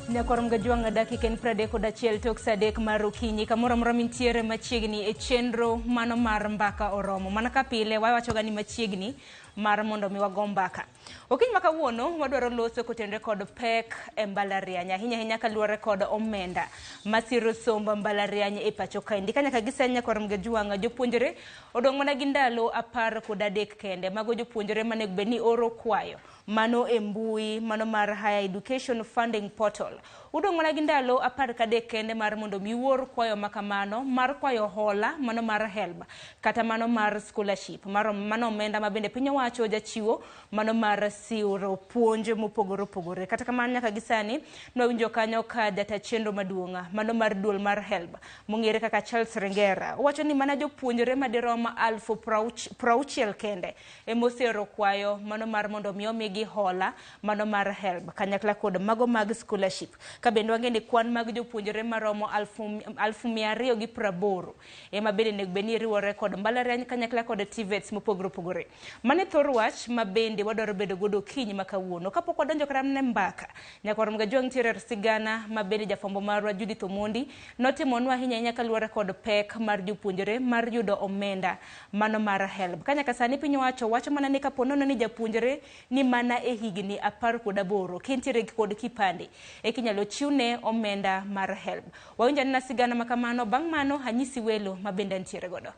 Nyakwar Mgajwang' dakika en 31 tok sa 3 mar okinyi. Kamoro amora mintiere machiegni e chenro mano mar Mbaka Oromo. Mana ka pile wawachoga ni machiegni mar mondo mi wago mbaka. Okinyi ma kawuono wadwaro loso kotenore kod pek e mbalariany, ahinya ahinya kaluwore kod omenda masiro somb mbalariany e pacho kaendi. Ka nyaka gisani, Nyakwar Mgajwang', jopuonjre odong' mana gi ndalo 13 kende. Mago jopuonjre manego bed ni oro kwayo mano e mbui mano mar Higher Education Funding Portal. Udong' mana gi ndalo 13 kende mar mondo mi uor kwayo makamano mar kwayo hola mano mar HELB kata mano mar scholarship mar mano omenda ma bende piny owacho jachiwo mano mar siro puonj mopogore opogore. Kata kamano, nyaka gi sani nwawinjo kanyo ka jata chenro maduong' mano mar duol mar HELB mong'ere kaka Charles Ringera owacho ni mana jopuonjre madirom 60,000 kende emoseoro kwayo mano mar mondo mi omigi hola mano mar HELB kanyakla kod mago mag scholarship. Ka bende wang'e ni kwan mag jopuonjre maromo 280,000 ema bende onego bed ni riwore kod mbalariany kanyakla kod TVETs mopogore opogore. Mano e thor wach ma bende wadwaro bedo godo okinyi ma kawuono. Kapok wadonjo kata mana e mbaka, Nyakwar Mgajwang' nitiere sigana ma bende jafwambo marwa Judith Omondi notimonwa ahinya ahinya kaluwore kod pek mar jopuonjre mar yudo omenda mano mar HELB. Ka nyaka sani piny owacho wacho mana ni kapo nono ni japuonjre ni mana e higni 18 kintiere kod kipande eka inyalo chiwne omenda mar HELB. Wawinj anena sigana ma kamano, bang' mano anyisi welo ma bende antiere godo.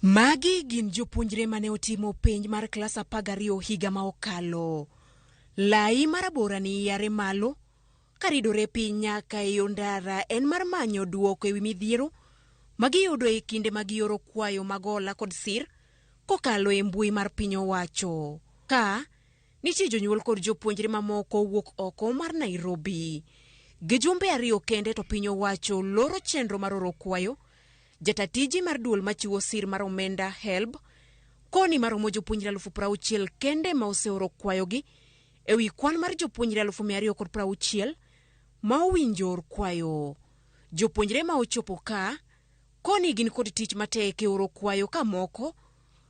Magi gin jopuonjre mane otimo penj mar klas 12 higa ma okalo. Lai marabora ni yare malo karidore piny nyaka e yo ndara en mar manyo duoko ewi midhiero magiyudo e kinde ma gioro kwayo mag hola kod sir kokalo e mbui mar piny owacho. Ka nitie jonyuol kod jopuonjre mamoko wuok oko mar Nairobi. Gi jumbe 2 kende to piny owacho loro chenro mar oro kwayo. Jata tije mar duol machiwo sir mar omenda HELB koni maromo jopuonjre 60,000 kende ma oseoro kwayogi ewi kwan mar jopuonjre 260,000 ma owinjo or kwayo. Jopuonjre ma ochopo ka koni gin kod tich matek e oro kwayo ka moko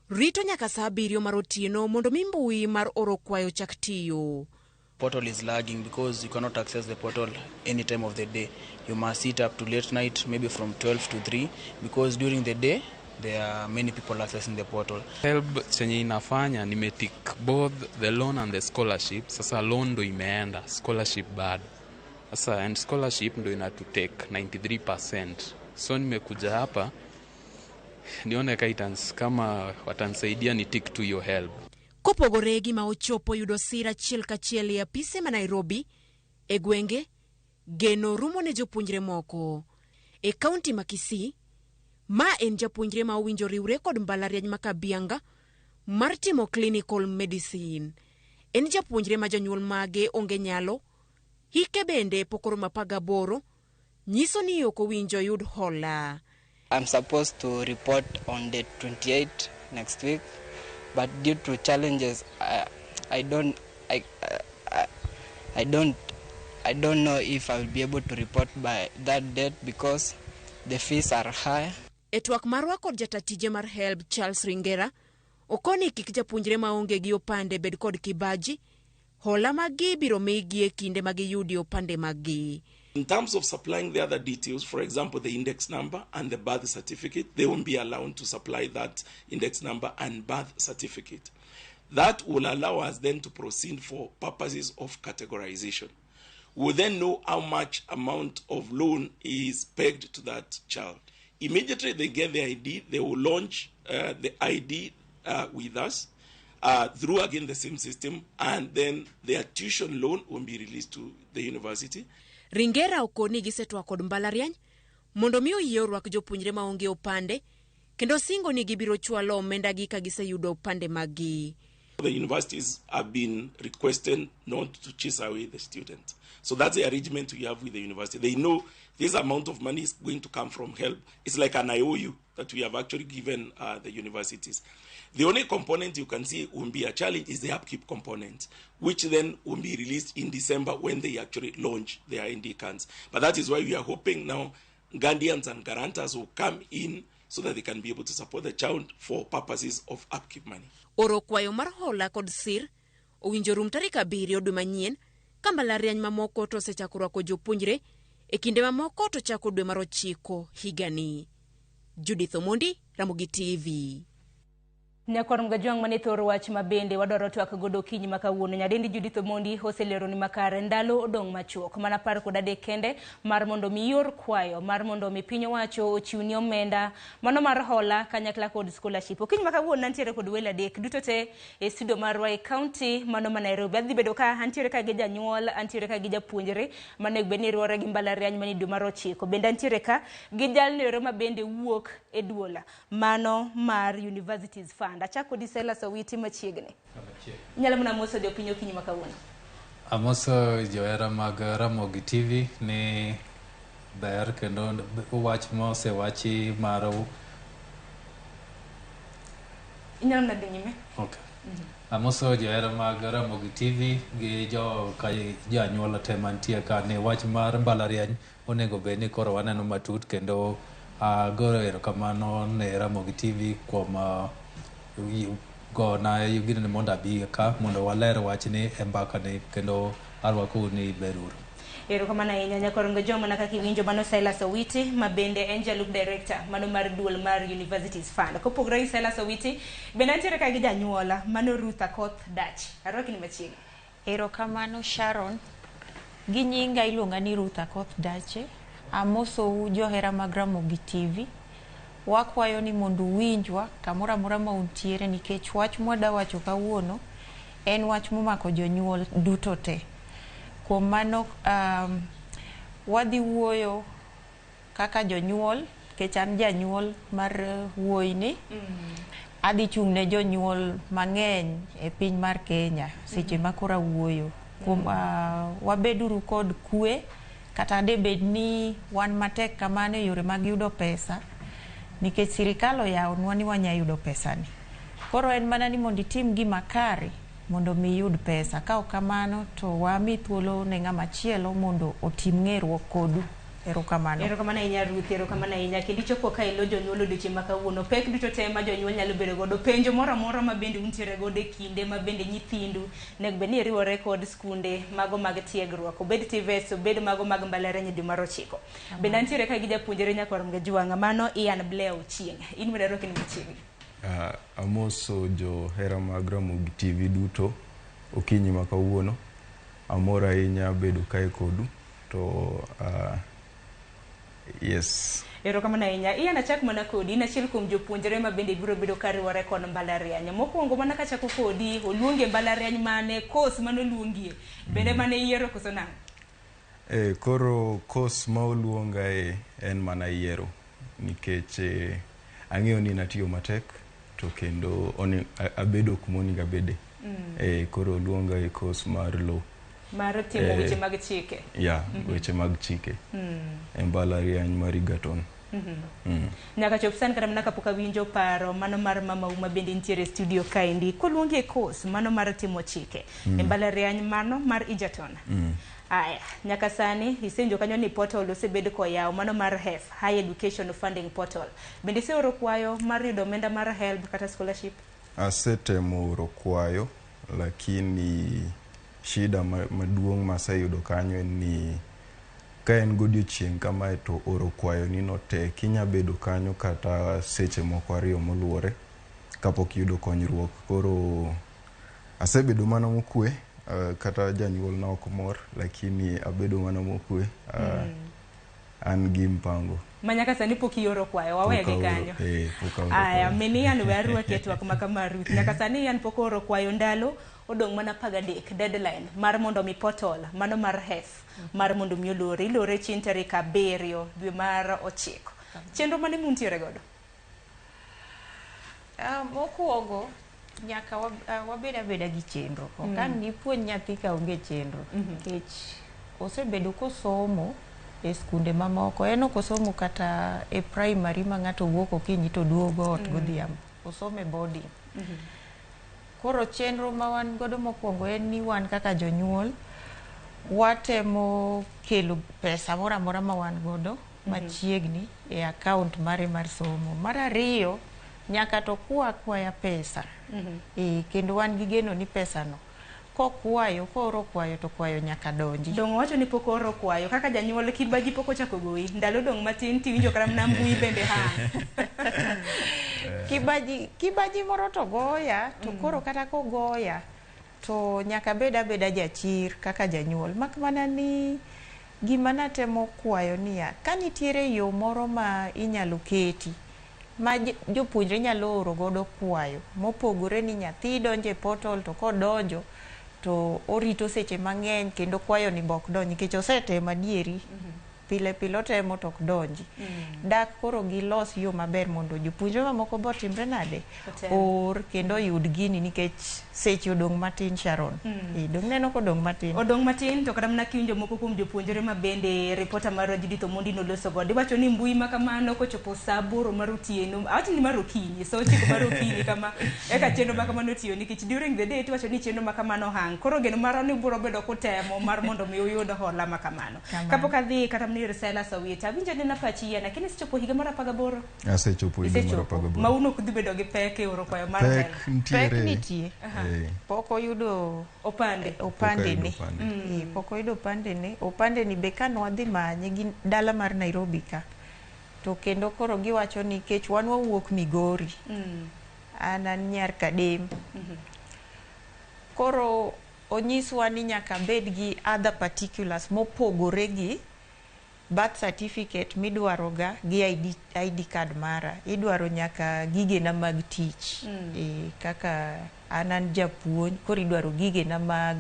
rito nyaka saa 7 mar otieno mondo mi mbui mar oro kwayo chak tiyo. Portal is lagging because you cannot access the portal any time of the day. You must sit up to late night, maybe from 12 to 3, because during the day there are many people accessing the portal. HELB chenye inafanya, nimetick both the loan and the scholarship. Sasa loan ndo imeenda, scholarship bado. Sasa and scholarship ndo inatutake 93%. So nimekuja hapa nione kama watanisaidia ni tick to your HELB. Kopogore gi ma ochopo yudo sir achiel kachiel e apise ma Nairobi, e gwenge, geno rumo ne jopuonjre moko. E kaunti ma Kisii, ma en japuonjre ma owinjo riwre kod mbalariany ma Kabianga mar timo clinical medicine. En japuonjre ma jonyuol mage onge nyalo, hike bende pok oromo 18, nyiso ni ok owinjo yud hola. I'm supposed to report on the 28th next week, but due to challenges, I don't know if I will be able to report by that date because the fees are high. E twak marwa kod jata tije mar HELB Charles Ringera, okoni kik japuonjre maonge gi opande bed kod kibaji, hola maggi biro migi e kinde ma giyudi opande maggi. In terms of supplying the other details, for example, the index number and the birth certificate, they won't be allowed to supply that index number and birth certificate. That will allow us then to proceed for purposes of categorization. We'll then know how much amount of loan is pegged to that child. Immediately they get the ID, they will launch the ID with us through again the same system, and then their tuition loan will be released to the university. Ringera okoni gisetwak kod mbalariany mondo mi oyie orwak jopuonjre maonge opande kendo singo ni gibiro chwalo omenda gi ka giseyudo opande maggi. The universities have been requested not to chase away the students. So that's the arrangement we have with the university. They know this amount of money is going to come from HELB. It's like an IOU that we have actually given the universities. The only component you can see will be a challenge is the upkeep component, which then will be released in December when they actually launch their ID cards. But that is why we are hoping now guardians and guarantors will come in so that they can be able to support the child for purposes of upkeep money. Oro kwayo mar hola kod sir owinjo rum tarik 7 dwe manyien. Ka mbalariany mamoko to osechako rwako jopuonjre e kinde mamoko to chako dwe mar ochiko higani. Judith Omondi, Ramogi TV. Nyakwar Mgajwang' mane thor wach ma bende wadwaro twak godo okinyi ma kawuono. Nyadendi Judith Omondi oselero ni makare ndalo odong' machuok mana 13 kende mar mondo mi yor kwayo mar mondo mi piny owacho ochiwni omenda mano mar hola kanyakla kod scholarship. Okinyi ma kawuono nantiere kod welo adek duto te e studio marwa e county mano ma Nairobi. Adhi bedo ka antiere ka gi janyuol, antiere ka gi japuonjre manego bed ni riwore gi mbalariany manie dwe mar ochiko. Bende antiere ka gi jalno ero ma bende wuok e duola mano mar Universities Fund. Achako kodi Silas Owiti machiegni. Inyalo mana moso jopiny okinyi ma kawuono. Amoso johera mag Ramogi TV ni ber kendo wach mosewachi mar Inyalo mana dhi nyime. Okay. Amoso johera mag Ramogi TV gi jo ka joanyuola te mantie ka ni wach mar mbalariany onego bed ni koro waneno matut kendo agoro erokamano ne Ramogi TV kuom gona gini mondo abi ka mondo waler wachni e mbaka ni kendo arwakou ni beruru. Erokamano ahinya nyakwar Ngojong mana kaka iwinjo mano Silas Owiti ma bende en jalup director mano mar duol mar Universities Fund. Kopogore gi Silas Owiti, bende antiere ka gi janyuola mano Ruth Akoth Dach. Arwaki ni machiegni. Erokamano Sharon. Gi nyinga iluonga ni Ruth Akoth Dache. Amosou johera mag Ramogi TV. Wakwayo ni mondo uwinjwa kamoro amora ma untiere nikech wach mwadwa wacho kawuono en wach momako jonyuol duto te. Kuom mano wadhi wuoyo kaka jonyuol nikech an janyuol mar wuoyi ni. Adhi chung' ne jonyuol mang'eny e piny mar Kenya seche ma koro awuoyo. Kuom wabeduru kod kwe kata debed ni wan matek kamano e yore mag yudo pesa nikech sirikal oyawonwa ni wanya yudo pesani. Koro en mana ni mondo itim gima kare mondo mi iyud pesa. Ka ok kamano to wami thuolo ne ng'ama chielo mondo otim ng'eruok kodu. Erokamano. Erokamano ahinya Ruth, erokamano ahinya. Kendo ichopo ka ilo jonyuol odiochieng' ma kawuono. Pek duto te ma jonyuol nyalo bedo godo, penjo moro amora ma bende untiere godo e kinde ma bende nyithindu onego bed ni riwore kod skunde mago mag tiegruok, obed TVETs, obed mago mag mbalariany e dwe mar ochiko. Bende antiere ka gi japuonjre nyakwar Mgajwang' mano Ian Blair Ochieng'. In bende arwaki ni machiegni. Amoso johera mag Ramogi TV duto okinyi ma kawuono. Amor ahinya bedo kae kodu to yes. Erokamano ahinya. Ian achak mana kodi, in achiel kuom jopuonjre ma bende biro bedo ka riwore kod mbalariany. Mokwongo mana kachako kodi, oluongi e mbalariany mane, course mane oluongie, bende mane iyiero koso nang'o? Koro course ma oluongae en mana yiero nikech ang'eyo ni natiyo matek to kendo abedo kuma onego abede. Koro oluonga e course mar law. Mar timo weche mag chike. Yeah, weche mag chike. E mbalariany mar Egerton. Nyaka chop sani kata mana kapok awinjo paro mano mar mamau ma bende nitiere e studio kaendi. Koluongi e course mano mar timo chike. E mbalariany mano mar Egerton. Aya, nyaka sani isenjo kanyo ni portal osebed koyaw mano mar HEF, Higher Education Funding Portal. Bende iseoro kwayo mar yudo omenda mar HELB kata scholarship? Asetemo oro kwayo lakini shida maduong' maseyudo kanyo en ni ka en godiochieng' kamae to oro kwayo ni no tek inya bedo kanyo kata seche moko ariyo moluwore kapok iyudo konyruok. Koro asebedo mana mokwe kata janyuolna ok mor lakini abedo mana mokwe an gi mpango. Ma nyaka sani pok ioro kwayo, wawe gi kanyo. Pok aoro Aya, kwayo. min Ian we arwaki e twak ma kama Ruth. Nyaka sani Ian pok ooro kwayo ndalo odong' mana 13 deadline mar mondo mi portal mano mar HEF mar mondo mi olore. Ilore chieng' tarik 7 dwe mar 9. Chenro mane muntiere godo? Mokwongo nyaka wabed abeda gi chenro. Ok ang' nipuonj nyathi ka onge chenro. Nikech osebedo kosomo e skunde mamoko. En ok osomo kata e primary ma ng'ato wuok okinyi to duogo ot godhiambo. Osomo e boarding. Koro chenro ma wan godo mokwongo en ni wan kaka jonyuol watemo kelo pesa moro amora ma wan godo machiegni e account mare mar somo. Mar ariyo, nyaka to kwa akwaya pesa. Kendo wan gi geno ni pesa no Kokwayo, kooro kwayo to kwayo nyaka donji. Dong' owacho ni pok ooro kwayo. Kaka janyuol kibaji pok ochako goyi. Ndalo dong' matin tiwinjo kata mana mbui bende hang. Kibaji, kibaji moro to goya, to koro kata kogoya to nyaka bed abeda jachir kaka janyuol. Mak mana ni gima natemo kwayo niya, ka nitiere yo moro ma inyalo keti ma jopuonjre nyalo oro godo kwayo mopogore ni nyathi donjo e portal to kodonjo to orito seche mang'eny kendo kwayo ni bok donj nikech osetemo adieri. Pile pile otemo to ok donji. Dak koro gilos yo maber mondo jopuonjre mamoko be otimre nade? Otem. Or kendo oyud gini nikech seche odong' matin Sharon. Dong' neno kodong' matin. Odong' matin to kata mana kiwinjo moko kuom jopuonjre ma bende ripota marwa Judith Omondi noloso godo. Iwacho ni mbui ma kamano kochopo saa 8 mar otieno, awacho ni mar okinyi, saa 9 mar okinyi kama eka chenro ma kamano tiyo nikech during the day tiwacho ni chenro ma kamano hang. Koro geno marwa ni ubiro bedo kutemo mar mondo mi uyud hola ma kamano. Kapok adhi kata mana ir Silas Owita, awinjo nena pachi yien, lakini isechopo higa mar 18. Asechopo higa mar Isechopo. 18. Ma un ok dhi bedo gi pek e oro kwayo mar Pek hela. nitiere. Pek nitie. Pok oyudo Opande. opande ne. Pok ayudo opande. Pok oyudo opande ne. Opande ni be ka nwadhi manye gi dala mar Nairobi ka. To kendo koro giwacho ni kech wan wawuok Migori. An an nyar Kadem. Koro onyiswa ni nyaka bed gi other particulars mopogore gi birth certificate midwaro ga gi ID card mara. Idwaro nyaka gigena mag tich. Kaka an an japuonj, koro idwaro gigena mag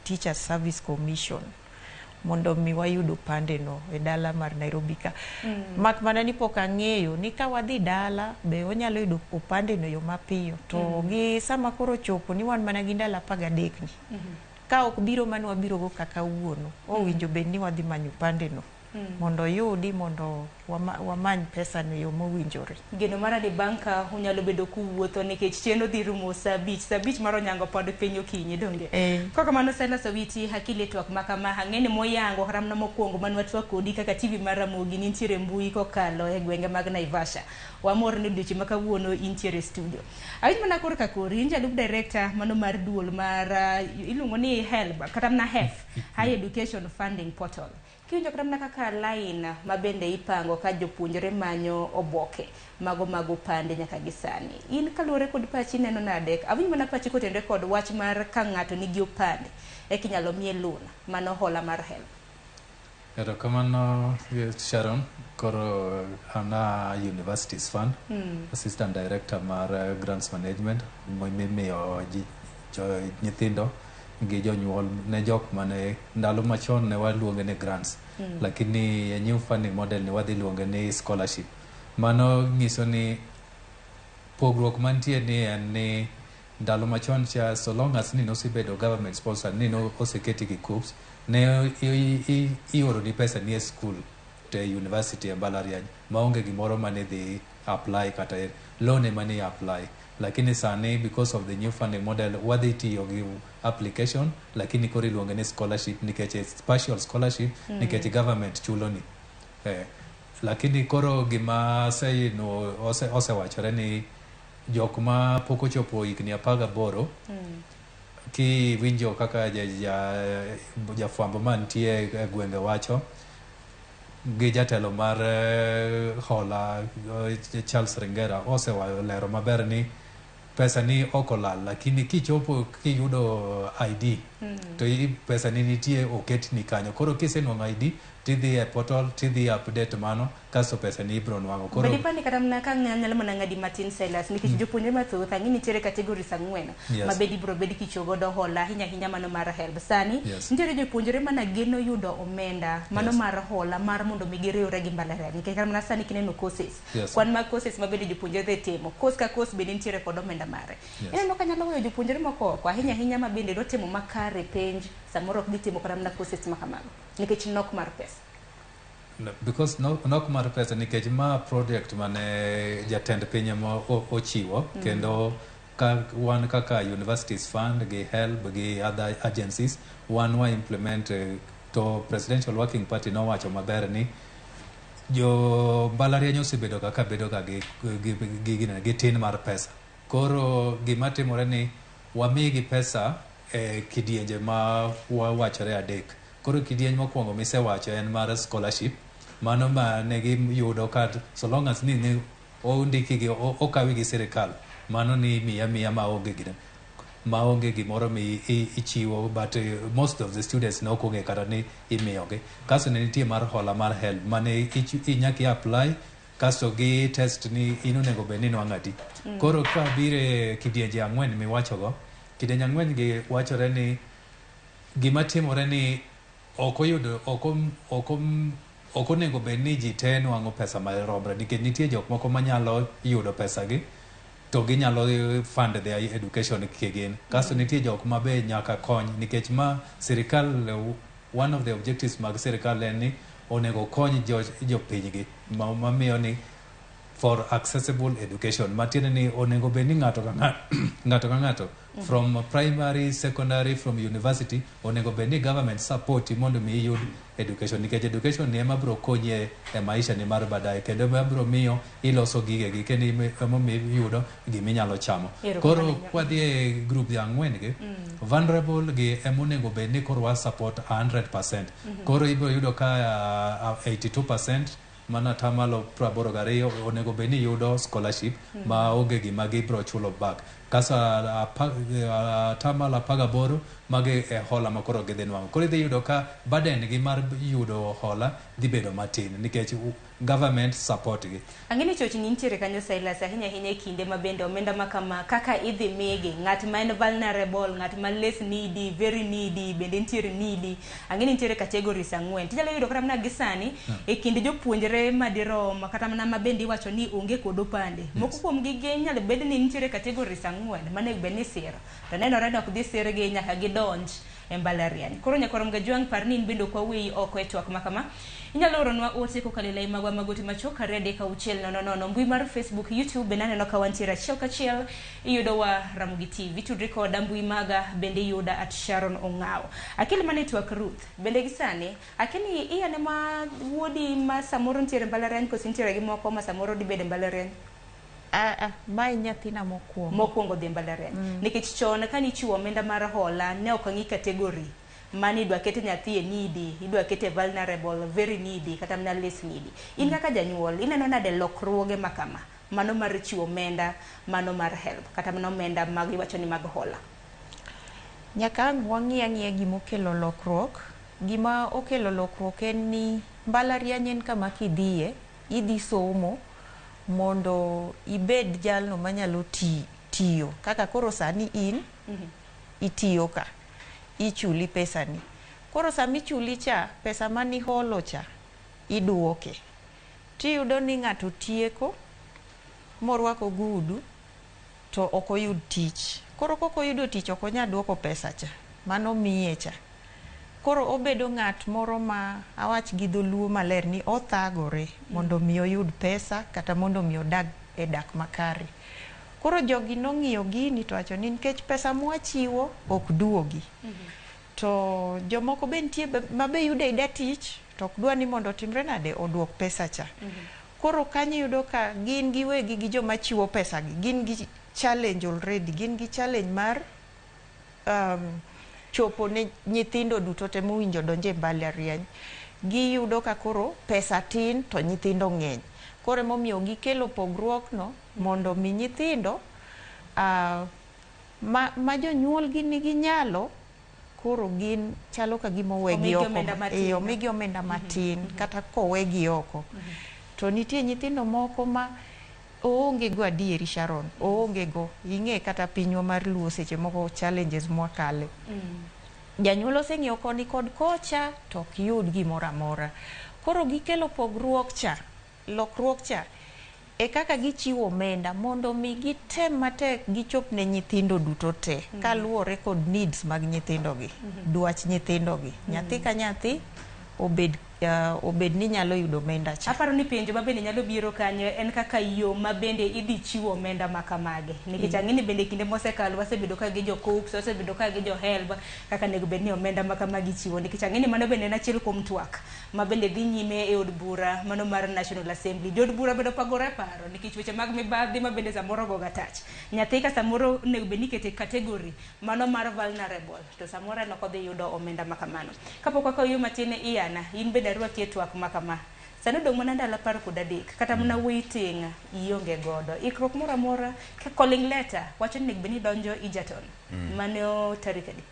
Teacher Service Commission mondo mi wayud opande no e dala mar Nairobi ka. Mak mana ni pok ang'eyo ni ka wadhi dala be onyalo yudo opande no e yo mapiyo. To gi sama koro chopo ni wan mana gi ndalo 13 ni. Ka ok biro mane wabiro go kaka kawuono, owinjo bed ni wadhi manyo opande no. Mondo oyudi mondo wamany pesa no e yo mowinjore. Geno mara ni bang' ka unyalo bedo kuwuotho nikech chenro dhi rumo saa 5, saa 5 mar onyango pod piny okinyi donge. Kok kamano Silas Owiti hakili twak ma kama ang'e ni moyango kata mana mokwongo mane watwak kodi kaka TV mar Ramogi nintiere mbui kokalo e gwenge mag Naivasha. Wamor ni odiochieng' ma kawuono intiere e studio. Awinj mana korka kori, in jalup director mano mar duol mar iluongo ni HELB kata mana HEF, Higher Education Funding Portal. Kiwinjo kata mana kaka line ma bende ipango ka jopuonjre manyo oboke mago mag opande nyaka gi sani. In kaluwore kod pachi ineno nade? Awinj mana pachi kotenore kod wach mar ka ng'ato nigi opande eka inyalo miye loan mano hola mar HELB. Erokamano Sharon, koro an a Universities Fund, Assistant Director mar Grants Management mimiyo nyithindo gi jonyuol ne jok mane ndalo machon ne waluonge ni grants, lakini e new funding model ni wadhi luonge ni scholarship. Mano nyiso ni pogruok mantie ni en ni ndalo machon cha so long as ni nosebedo government sponsor ni no oseketi gi KUCCPS ne ioroni pesa ni e school to e university e mbalariany maonge gimoro mane dhi apply kata loan ema ni apply, lakini sani because of the new funding model wadhi tiyo gi application, lakini koro iluonge ni scholarship nikech it's partial scholarship nikech government chuloni. Lakini koro gima seyino osewachore ni jok ma pok ochopo higni 18 kiwinjo kaka jafwambo mantie e gwenge wacho gi jatelo mar hola Charles Ringera osewayo lero maber ni pesa ni ok olal, lakini kichopo kiyudo ID to pesa ni nitie oketni kanyo. Koro kisenwang'o ID tidhi e portal tidhi update mano kasto pesa ni ibro nwang'o. Koro Bende ipani kata mana ka nyalo mana ng'adi matin Silas nikech jopuonjre mathoth ang'e nitiere categories 4 ma bende ibro bed kichiwo godo hola ahinya ahinya mano mar HELB. Sani nitiere jopuonjre mana geno yudo omenda mano mar hola mar mondo mi giriwre gi mbalariany nikech kata mana sani kineno courses kwan mag courses ma bende jopuonjre dhi timo course ka course bende nitiere kod omenda mare. Ineno ka nyalo weyo jopuonjre moko oko ahinya ahinya ma bende dotimo makare penj samoro ok dhi timo kata mana courses ma kamago nikech nok mar pesa. No, because nok mar pesa nikech ma project mane jatend piny ema ochiwo kendo ka wan kaka Universities Fund gi HELB gi other agencies wan wa implement to Presidential Working Party nowacho maber ni jo mbalariany osebedo kaka bedo ga gi tin mar pesa. Koro gima timore ni wamigi pesa e kidienje ma wawachore adek. Koro kidieny mokwongo misewacho en mar scholarship, mano ma ne giyudo ka so long as ni ondiki gi okawi gi sirikal, mano ni miya miya maonge gine maonge gimoro mi ichiwo, but most of the students ne ok ong'e kata ni imiyogi. Kasto ne nitie mar hola mar HELB mane inyaka i apply kasto gi test ni in onego bed ni inwang'o adi. Koro ka biro e kidienje ang'wen miwachogo, kidienje ang'wen gi wachore ni gima timore ni ok oyudo ok ok ok onego bed ni ji te nwang'o pesa maromre, nikech nitie jok moko manyalo yudo pesa gi to ginyalo fund their education kigin. Kasto nitie jok ma be nyaka kony, nikech ma sirikal, one of the objectives mag sirikal en ni onego kony jopinygi mamiyo ni for accessible education, matiende ni onego bed ni ng'ato ka ng'ato ka ng'ato from primary, secondary, from university, onego bed ni government support mondo mi iyud education, nikech education ni ema biro konyi e maisha ni mar baadaye, kendo ema biro miyo iloso gigegi, kendo emomiyo iyudo giminyalo chamo. Koro kwadhi e group ya ang'wen gi, vulnerable gi ema onego bed ni koro wa support 100%. Koro ibiro yudo ka 82%, mana 82% onego bed ni yudo scholarship ma onge gima gibiro chulo back. Kasto 18% magi e hola ma koro gidhi nwang'o. Koro idhi yudo ka burden gi mar yudo hola dhi bedo matin nikech government support gi. Ang'e ni chochni nitiere kanyo, Silas, ahinya ahinya e kinde ma bende omenda ma kama kaka idhi migi ng'at ma en vulnerable, ng'at ma less needy, very needy, bende nitiere needy. Ang'e ni nitiere categories ang'wen. Tinyalo yudo kata mana gi sani e kind jopuonjre madirom kata mana ma bende iwacho ni onge kod opande. Moko kuom gi inyalo bed ni nitiere categories ang'wen manego bed ni siro. To nenore ni ok dhi sirgi, nyaka gidonj e mbalariany. Koro nyakwar Mgajwang', par ni in bende ok waweyi oko e twak ma kama. Inyalo oronwa ote kokalo e lai magwa mag ote machuok 23600, mbui mar Facebook, YouTube bende aneno ka wantiere achiel kachiel, iyudowa Ramogi TV. Tudri koda mbui maga bende iyuda @SharonOng'awo. Akil mane twak Ruth, bende gi sani akini iyane ma wuodi ma samoro nitiere mbalariany koso nitiere gi moko ma samoro dibed e mbalariany? Mae nyathina mokwongo. Mokwongo dhi e mbalariany. Nikech chon kane ichiwo omenda mar hola ne ok ang'i category mani idwa kete nyathi e needy, idwa kete vulnerable, very needy kata mana less needy. In kaka janyuol ineno nade lokruoge ma kama? Mano mar chiwo omenda, mano mar HELB, kata mana omenda mag iwacho ni mag hola. Nyaka ang' wang'i ang'iya gima okelo lokruok. Gima okelo lokruok en ni mbalariany en kama kidhiye, idhi somo mondo ibed jalno manyalo tiyo. Kaka koro sani in itiyo ka, ichuli pesani. Koro sama ichuli cha, pesa maniholo cha, iduoke. Tiyudo ni ng'ato tieko, morwako ogudu, to ok oyud tich. Koro kok oyudo tich ok onyal duoko pesa cha, mano miye cha. Koro obedo ng'at moro ma awach gi dholuo maler ni othagore mondo mi oyud pesa kata mondo mi odag e dak makare. Koro jogi nong'iyo gini to wacho ni nikech pesa mwachiwo ok duogi. To jomoko be nitie ma be yudo ayuda tich to ok dwa ni mondo otimre nade oduok pesa cha. Koro kanyo iyudo ka gin giwegi gi joma chiwo pesa gi, gin gi challenge already, gin gi challenge mar chopo ne nyithindo duto te mowinjo donjo e mbalariany. Giyudo ka koro pesa tin to nyithindo ng'eny. Koro emomiyo gikelo pogruok no mondo mi nyithindo ma jonyuol gi nigi nyalo koro gin chalo ka gima owegi oko. Omigi omenda matin kata kowegi oko. To nitie nyithindo moko ma oonge go adieri, Sharon, oonge go. Ing'e kata pinywa mar Luo seche moko challenges mwakale. Janyuol oseng'iyo koni kod kocha to ok yud gimoro amora. Koro gikelo pogruok cha, lokruok cha, e kaka gichiwo omenda mondo mi gitem matek gichop ne nyithindo duto te kaluwore kod needs mag nyithindo gi, dwach nyithindo gi. Nyathi ka nyathi obed Obed ni nyalo yudo omenda cha. Aparo ni penjo ma bende nyalo biro kanyo en kaka yo ma bende idhi chiwo omenda ma kamagi. Nikech ang'e ni bende kinde mosekalo wasebedo ka gi jo KUCCPS, wasebedo ka gi jo HELB, kaka onego bed ni omenda ma kamagi ichiwo. Nikech ang'e ni mano bende en achiel kuom twak ma bende dhi nyime e od bura mano mar National Assembly. Jo od bura bende opagore paro nikech weche mag mibadhi ma bende samoro goga tach. Nyathi ka samoro onego bed ni ikete e category mano mar vulnerable to samoro en ok odhi yudo omenda ma kamano. Kapok wakawo yo matin Iyana, in bende arwaki e twak ma kama. Sani odong' mana ndalo 13 kata mana waiting ionge godo. Ikruok moro amora ka calling letter wacho ni onego bed ni idonjo Egerton. Mano tarik adi?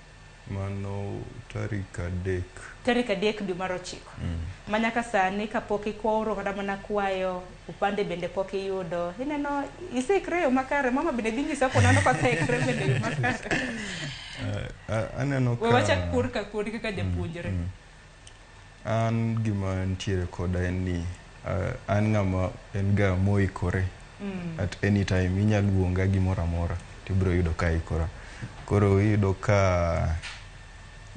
Mano tarik 3. Tarik 3 dwe mar 9. Ma nyaka sani kapok ikoro kata mana kwayo upande bende pok iyudo. Ineno iseikre e yo makare, mama bende dhi nyisa konano kaseikre bende e yo makare. Aneno We ka wachak kur ka kori kaka japuonjre. An gima nitiere koda en ni an ng'ama en ga moikore. At any time inyalo luonga gimoro amora tibiro yudo ka aikora. Koro iyudo ka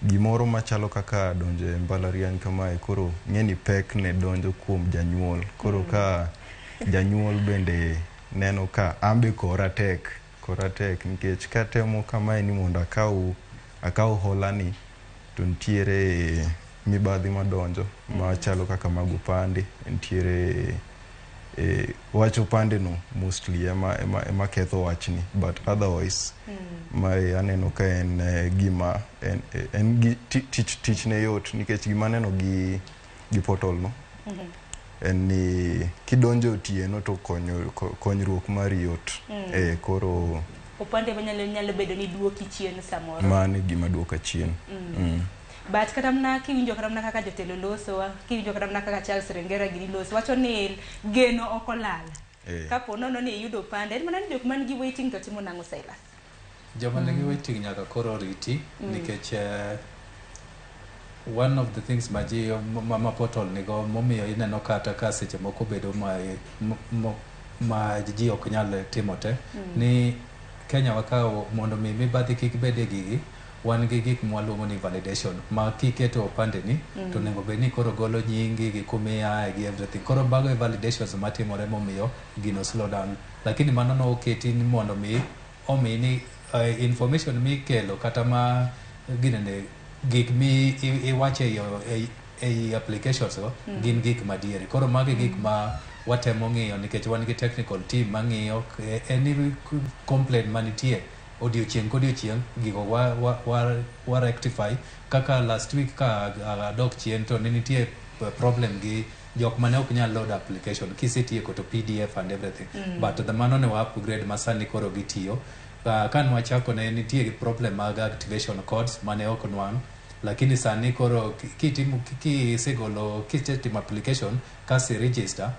gimoro machalo kaka donjo e mbalariany kamae koro ng'e ni pek ne donjo kuom janyuol. Koro ka janyuol bende neno ka an be kora tek nikech katemo kamae ni mondo akaw hola ni to nitiere mibadhi madonjo machalo kaka mag opande, nitiere wach opande no mostly ema ketho wachni, but otherwise mae aneno ka en gima en gi tich ne yot nikech gima aneno gi portal no en ni kidonjo otieno to konyruok mari yot. Koro opande manyalo nyalo bedo ni duoki chien samoro. Mano e gima duoka chien. But kata mana kiwinjo kata mana kaka jotelo loso, kiwinjo kata mana kaka Charles Rengera gini loso, wacho ni geno ok olal. Kapo nono ni iyudo opande, en mana ni jok man gi waiting to timo nang'o Silas? Joma nigi waiting nyaka koro riti nikech one of the things ma ji ma portal nigo momiyo ineno kata ka seche moko bedo ma ji ok nyal timo te ni Kenya wakawo mondo mi mibadhi kik bed e gigi. Wan gi gik mwaluongo ni validation ma kiketo opande ni to onego bed ni koro golo nyingi gi kumiaye gi everything. Koro mago e validations matimore momiyo gino slow down, lakini mano noketi ni mondo mi omi ni information mikelo kata ma ginene gik mi iwacho ei applications go gin gik madieri. Koro magi gik ma watemo ng'iyo nikech wan gi technical team mang'iyo any complaint manitie odiochieng' kodiochieng', gigo wa rectify. Kaka last week ka adok chien to ne nitie problem gi jok mane ok nyal load application kisetieko to PDF and everything, but the mano ne wa upgrade ma sani koro gitiyo. Ka nwachako ne nitie gi problem mag activation codes mane ok nwang', lakini sani koro kitimo kisegolo kisetimo application kasi register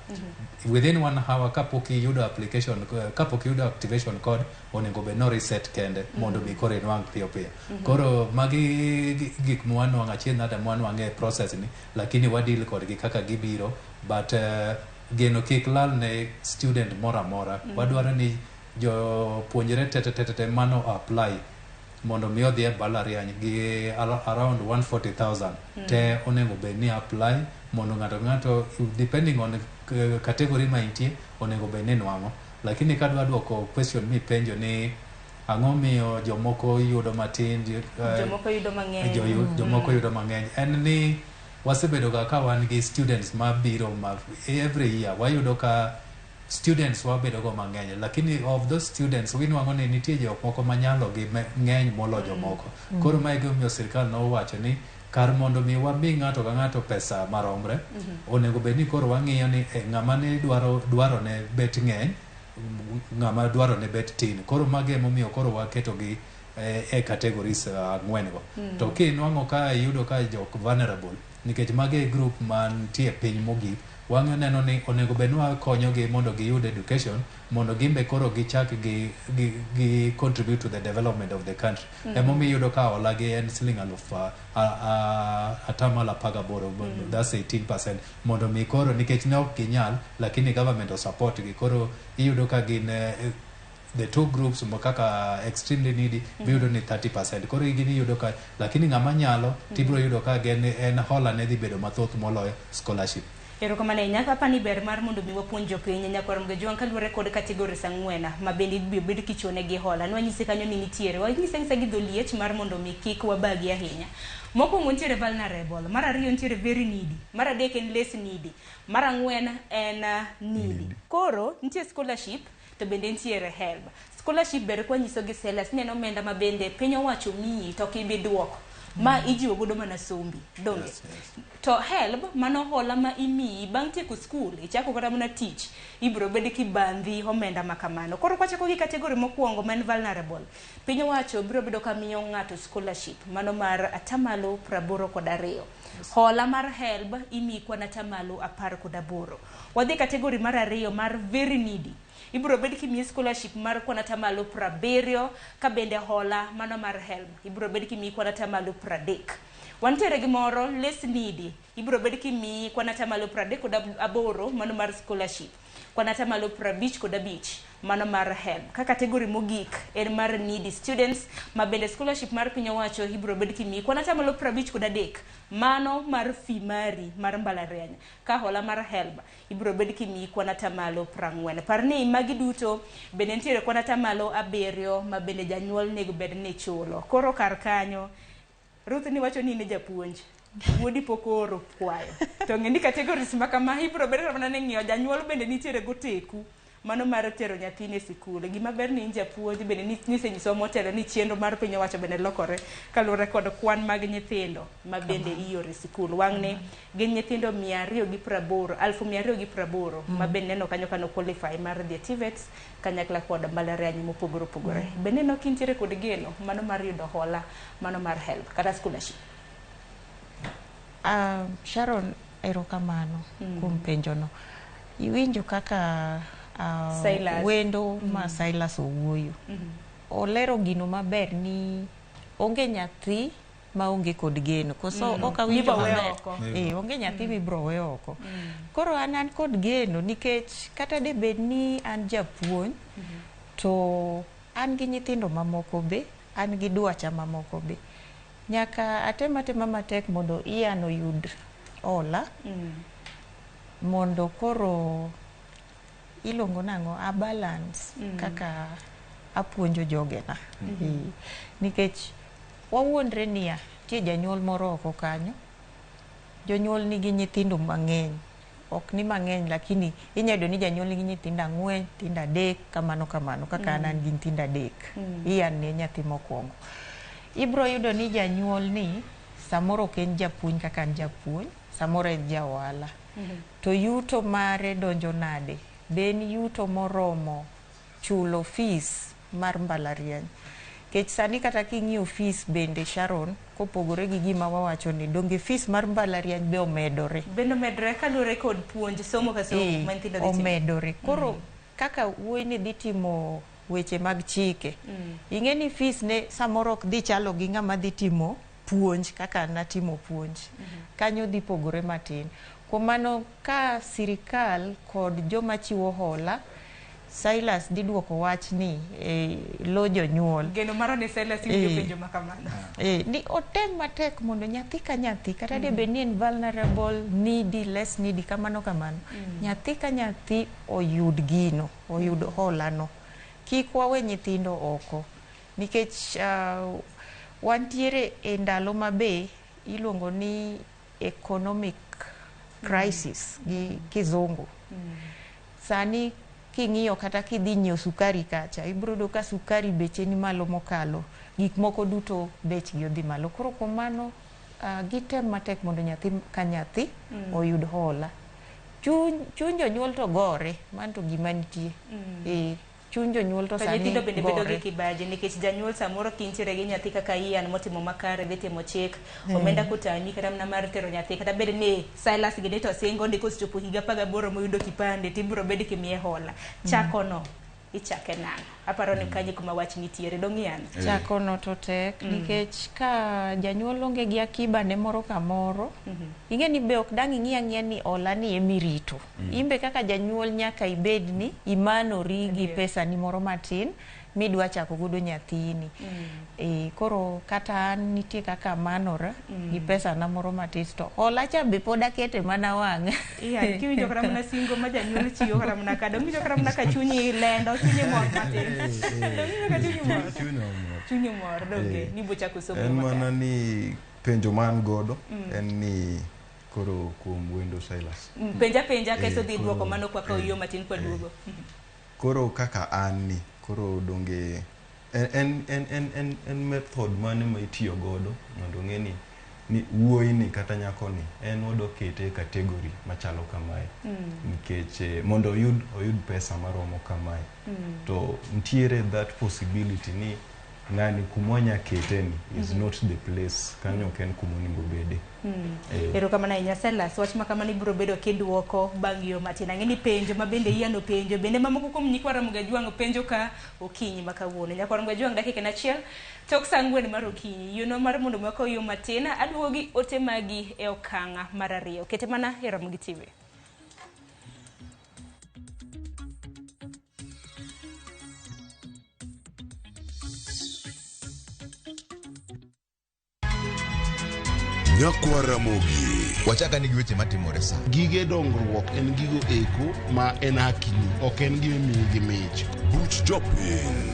within one hour kapok iyudo application, kapok iyudo activation code, onego bed no reset kende mondo mi koro inwang' piyo piyo. Koro magi gik mwanwang'o achiel nade mwanwang'o e process ni, lakini wadeal kodgi kaka gibiro, but geno kik lal ne student moro amora. Wadwaro ni jopuonjre te te te te mano apply mondo mi odhi e mbalariany gi around 140,000 te onego bed ni apply mondo ng'ato ng'ato depending on category ma intie onego bed ni nwang'o. Lakini kadwa duoko question mipenjo ni ang'o miyo jomoko yudo matin, jomoko yudo mang'eny, jomoko yudo mang'eny, en ni wasebedo ga ka wan gi students mabiro ma every year wayudo ka students wabedo go mang'eny, lakini of those students winwang'o ni nitie jok moko manyalo gi ng'eny molo jomoko. Koro mae gimomiyo sirikal nowacho ni kar mondo mi wami ng'ato ka ng'ato pesa maromre, onego bed ni koro wang'iyo ni ng'ama ne dwaro ne bet ng'eny, ng'ama dwaro ne bet tin. Koro mago emomiyo koro waketo gi e categories 4 go. To kinwang'o ka iyudo ka jok vulnerable nikech mago e group mantie piny mogik, wang'e neno ni onego bed ni wakonyogi mondo giyud education mondo gimbe koro gichak gi contribute to the development of the country. Emomiyo iyudo ka hola gi en siling 18,000, that's 18%, mondo mi koro nikech ne ok ginyal, lakini government o support gi, koro iyudo ka gin the two groups ma kaka extremely needy biyudo ni 30%. Koro gini iyudo ka, lakini ng'ama nyalo tibiro yudo ka gen en hola ne dhi bedo mathoth moloyo scholarship. Erokamano ahinya. Apani ber mar mondo mi wapuonj jopiny nyakwar Mgejwang' kaluwore kod categories ang'wen ma bende ibiro bed kichuonegi hola. Nwanyisi kanyo ni nitiere, wanyise anyisa gi dholiech mar mondo mi kik wabagi ahinya. Mokwongo nitiere vulnerable, mar ariyo nitiere very needy, mar adek en less needy, mar ang'wen en needy. Koro nitie scholarship to bende nitiere HELB. Scholarship ber kwanyiso gi Silas ni en omenda ma bende piny owacho miyi to ok ibi duoko. Ma ijiwo godo mana sombi, donge? Yes. To HELB mano hola ma imiyi bang' tieko skul, ichako kata mana tich, ibiro bed kibandhi omenda ma kamano. Koro kwachako gi category mokwongo ma en vulnerable, piny owacho biro bedo ka miyo ng'ato scholarship mano mar atamalo 82. Hola mar HELB imiyi kwan atamalo 18. Wadhi category mar ariyo mar very needy. Ibiro bed kimiyi scholarship mar kwan atamalo 70 ka bende hola mano mar HELB ibiro bed kimiyi kwan atamalo 30. Wantiere gi moro less needy, ibiro bed kimiyi kwan atamalo 38 mano mar scholarship, kwan atamalo 55 mano mar HELB. Ka category mogik en mar needy students ma bende scholarship mar piny owacho ibiro bed kimiyi kwan atamalo 53 mano mar fee mari mar mbalariany, ka hola mar HELB ibiro bed kimiyi kwan atamalo 40. Par ni magi duto bende nitiere kwan atamalo 7 ma bende janyuol nego bed ni chulo. Koro kar kanyo Ruth ni wacho ni in e japuonj, wuodi pok ooro kwayo, to ng'e ni categories ma kama ibiro bedo mana ni ng'iyo janyuol bende nitiere goteku mano mar tero nyathini e sikul. Gima ber ni in japuonj bende nisenyisowa motelo ni chenro mar piny owacho bende lokore kaluwore kod kwan mag nyithindo ma bende ioro e sikul. Wang'ni gin nyithindo 280, 280,000 ma bende neno kanyo kano qualify mar dhi e TVETs kanyakla kod mbalariany mopogore opogore. Bende neno kintiere kod geno mano mar yudo hola mano mar HELB kata scholarship. Sharon, erokamano kuom penjono. Iwinjo kaka Silas. Wendo ma Silas owuoyo. Olero gino maber ni onge nyathi maonge kod geno. Koso ok awinjo Mibiro we maber. oko. Onge nyathi mibiro we oko. Koro an kod geno nikech kata de bed ni an japuonj to an gi nyithindo mamoko be, an gi dwacha mamoko be. Nyaka atem atema matek mondo Ian oyud hola mondo koro iluongo nang'o a balance kaka apuonjo jogena. Nikech wawuondre niya, nitie janyuol moro oko kanyo, jonyuol nigi nyithindo mang'eny, ok ni mang'eny lakini inyalo yudo ni janyuol nigi nyithindo 4, nyithindo 3, kamano kamano kaka an gi nyithindo 3. Ian ne nyathi mokwongo. Ibiro yudo ni janyuol ni samoro ok en japuonj kaka an japuonj, samoro en ja ohala. To yuto mare donjo nade? Be en yuto moromo chulo fees mar mbalariany? Nikech sani kata king'iyo fees bende Sharon, kopogore gi gima wawacho ni donge fees mar mbalariany be omedore. Bende omedore kaluwore kod puonj somo ka somo ma nyithindo dhi timo. Omedore. Koro kaka wuoyi ni dhi timo weche mag chike, ing'e ni fees ne samoro ok dhi chalo gi ng'ama dhi timo puonj kaka natimo puonj. Kanyo dhi pogore matin. Kuom mano ka sirikal kod joma chiwo hola, Silas dhi duoko wach ni lo jonyuol. Geno mara ni Silas iwinjo penjo ma kamano. Ni otem matek mondo nyathi ka nyathi kata de bed ni en vulnerable, needy, less needy, kamano kamano. Nyathi ka nyathi oyud gino, oyud hola no. Kik wawe nyithindo oko. Nikech wantiere e ndalo ma be iluongo ni economic crisis gi kizungu. Sani king'iyo kata kidhi nyiewo sukari kacha, ibiro yudo ka sukari beche ni malo mokalo, gik moko duto bechgi odhi malo. Koro kuom mano gitem matek mondo nyathi ka nyathi oyud hola. Chuny jonyuol to gore, mano to gima nitie. Chuny jonyuol to To sani nyithindo bende bedo gi gore. kibaji nikech janyuol samoro kintiere gi nyathi kaka Ian motimo makare dhi timo chik, omenda kotami kata mana mar tero nyathi kata bed ni Silas gini to singo ni kosechopo higa 18 moyudo kipande tibiro bed kimiye hola. Chako no. Ichake nang'o? Aparo ni kanyo kuma wach nitiere, dong' Ian? Chako no to tek nikech ka janyuol onge gi akiba ne moro kamoro, ing'e ni be ok dang' ing'i ang'iya ni hola ni emirito. Imbe kaka janyuol nyaka ibed ni imanori gi pesa ni moro matin midwa chako godo nyathini. Koro kata an nitie kaka amanora gi pesa na moro matis to hola cha be pod akete mana wang'a. Ian, kiwinjo kata mana singo ma janyuol chiwo kata mana ka, dong' iwinjo kata mana ka chunyi lendo, chunyi mor matin. Dong' iwinjo ka chunyi mor. Chunya mor. Chunyi mor, donge, ni bochako somo En makare. mana ni penjo ma an godo en ni koro kuom wendo Silas. Penja penja kaeto dhi duoko Koro, mano kwa kawo yo matin kwa duogo. Koro kaka an ni koro donge en method mane ma itiyo godo mondo ong'e ni wuoyi ni kata nyako ni en wadwa kete e category machalo kamae nikech mondo oyud pesa maromo kamae to nitiere that possibility ni ng'ani kumwanya kete ni is not the place kanyo ok en kumonego obede. Erokamano ahinya Silas, wach ma kamano ibiro bedo kiduoko bang' yo matin. Ang'e ni penjo ma bende Ian openjo, bende mamoko kuom nyikwa Ramogi Ajwang' penjo ka okinyi ma kawuono. Nyakwa Ramogi Ajwang' dakika en achiel tok saa ang'wen mar okinyi. Yienwa mar mondo mi wakaw yo matin, aduogo gi ote magi e okang' mar ariyo. Kete mana e Ramogi TV. Nyakwa Ramogi. Wachaka ni gi weche matimore sa. Gige dongruok en gigo eko ma en hakini, ok en gima imiyi gi mich. Buch jopiny.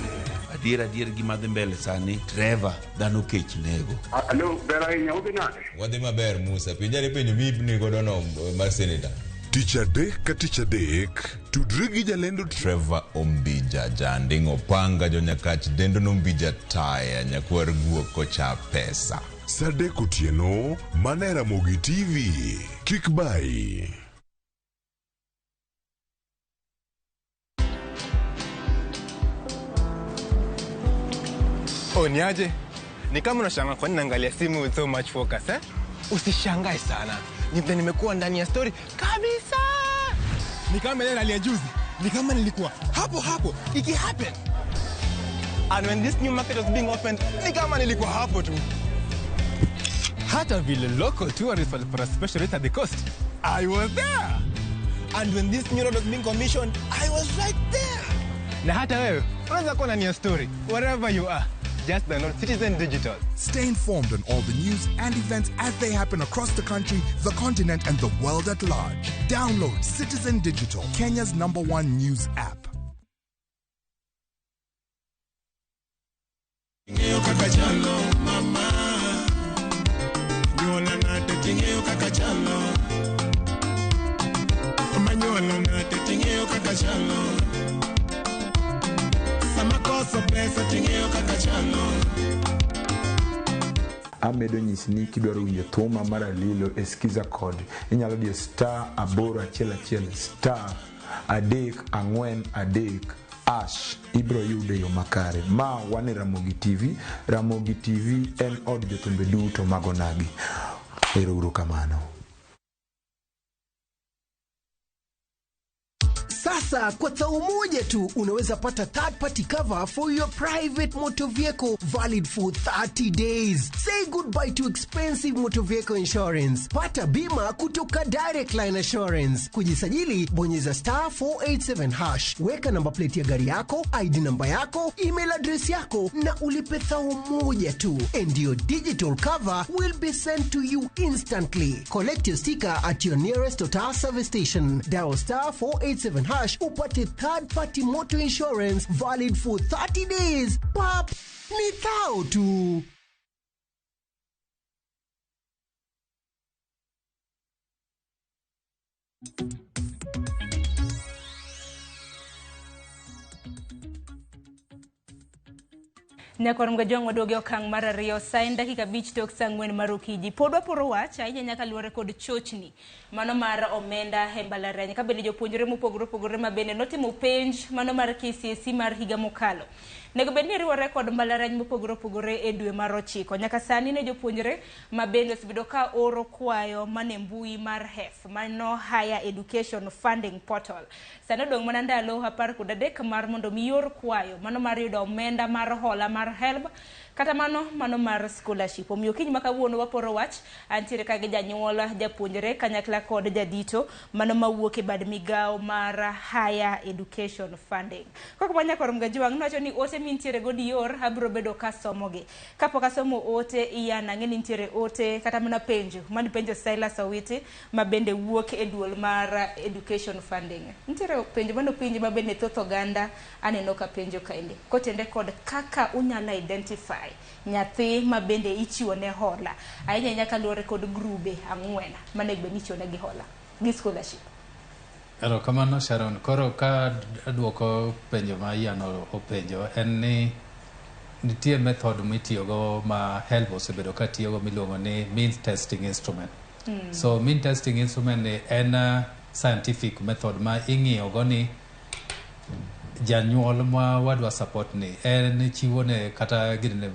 Adier gima dhi mbele sani, Trevor, dhano kech nego. Alo, ber ahinya, udhi nade? Wadhi maber Musa, penjane penjo mi godo no mar senator. Tich adek ka tich adek, tudri gi jalendo Trevor Ombija, janding' opanga, jonyakach dendo nombija taya, nyakwar guok kocha pesa. Saa adek otieno, mana e Ramogi TV. Kik bayi. Oh, niaje? Ni kama unashangaa kwa nini naangalia simu with so much focus, eh? Usishangae sana. Ni vile nimekuwa ndani ya story kabisa. Ni kama ile rally ya juzi. Ni kama nilikuwa hapo hapo iki happen. And when this new market was being opened, ni kama nilikuwa hapo tu. Hata vile local tourists walipata special rate at the coast, I was there. And when this new road was being commissioned, I was right there. Na hata wewe unaweza kuwa ndani ya story wherever you are. Just download Citizen Digital. Stay informed on all the news and events as they happen across the country, the continent, and the world at large. Download Citizen Digital, Kenya's #1 news app. Ng'eyo kaka chalo mama nyuola nade ting'eyo kaka chalo mama nyuola nade ting'eyo kaka chalo sama koso pesa ting'eyo kaka chalo. Amedo nyisi ni kidwaro winjo thuma mar Alilo e Skiza Code, inyalo diyo *811 *343 hash, ibiro yude yo makare. Ma wan e Ramogi TV. Ramogi TV en od jothumbe duto mag onagi. Ero uru kamano. Sasa kwa thao moja tu unaweza pata third party cover for your private motor vehicle valid for 30 days. Say goodbye to expensive motor vehicle insurance. Pata bima kutoka Direct Line Assurance. Kujisajili, bonyeza *487 hash. Weka namba plate ya gari yako, ID namba yako, email address yako na ulipe thao moja tu. And your digital cover will be sent to you instantly. Collect your sticker at your nearest Total service station. Dial *487 hash upate third party motor insurance valid for 30 days. Pap, ni thao tu. Nyakwar Mgajwang' waduogo e okang' mar ariyo sa en dakika 5 tok saa 4 mar okinyi. Pod waporo wach ahinya nyaka luwore kod chochni mano mar omenda e mbalariany ka bende jopuonjre mopogore opogore ma bende notimo penj mano mar KCSE mar higa mokalo. Nego bed ni riwore kod mbalariany mopogore opogore e dwe mar ochiko. Nyaka sani ne jopuonjre ma bende osebedo ka oro kwayo mane mbui mar HEF, mano Higher Education Funding Portal. Sani odong' mana ndalo 13 mar mondo mi yor kwayo mano mar yudo omenda mar hola mar HELB kata mano mar scholarship. Omiyo kiny ma kawuono waporo wach, antiere ka gi janyuol, japuonjre kanyakla kod jadito mano mawuok e bad migawo mar Higher Education Funding. Kok manyakor Mgajuang' nowacho ni ote mintiere go dior abiro bedo kasomogi. Kapok asomo ote Ian, ang'e ni nitiere ote kata mana penjo mani penjo Silas Owiti ma bende wuok e duol mar Education Funding. Nitiere penjo mano penjo ma bende thoth oganda aneno ka penjo kaendi. Kotende kod kaka unyalo identify nyathi ma bende ichiwo ne hola. Ahinya ahinya kaluwore kod grube 4 manego bed ni ichiwo negi hola gi scholarship. Erokamano Sharon. Koro ka aduoko penjo ma Ian openjo en ni nitie method mitiyogo ma HELB osebedo ka tiyogo miluongo ni means testing instrument. So mean testing instrument ni en scientific method ma ing'iyo go ni janyuol ma wadwa support ni en chiwo ne kata ginene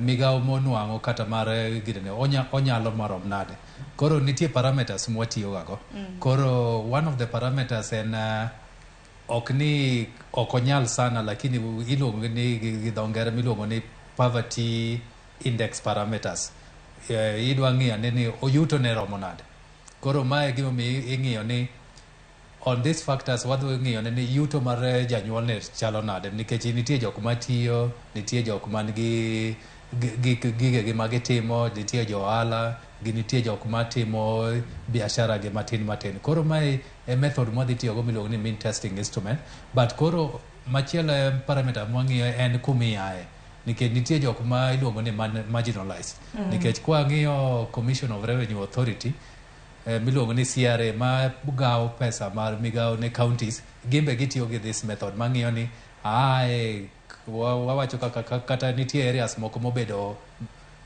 migawo monwang'o kata mar ginene onyalo marom nade. Koro nitie parameters mwatiyo gago. Koro one of the parameters en ok ni ok onyal sana, lakini iluongo ni gi dho ngere miluongo ni poverty index parameters. Idwa ng'iyo ane ni oyuto ne romo nade. Koro mae gimomiyo ing'iyo ni on these factors wadhi ng'iyo ni yuto mar janyuol ne chalo nade, nikech nitie jok matiyo, nitie jok man gi gigegi ma gitimo, nitie jo ohala, gi nitie jok matimo biashara gi matin matin. Koro mae e method mwadhi tiyogo miluongo ni mean testing instrument. But koro machielo parameter mwang'iyo en kumiaye, nikech nitie jok ma iluongo ni marginalized. Nikech kwang'iyo Commission of Revenue Authority miluongo ni CRA ma gawo pesa mar migawo ne counties, gimbe gitiyo gi this method mang'iyo ni ae wawacho kaka kata nitie areas moko mobedo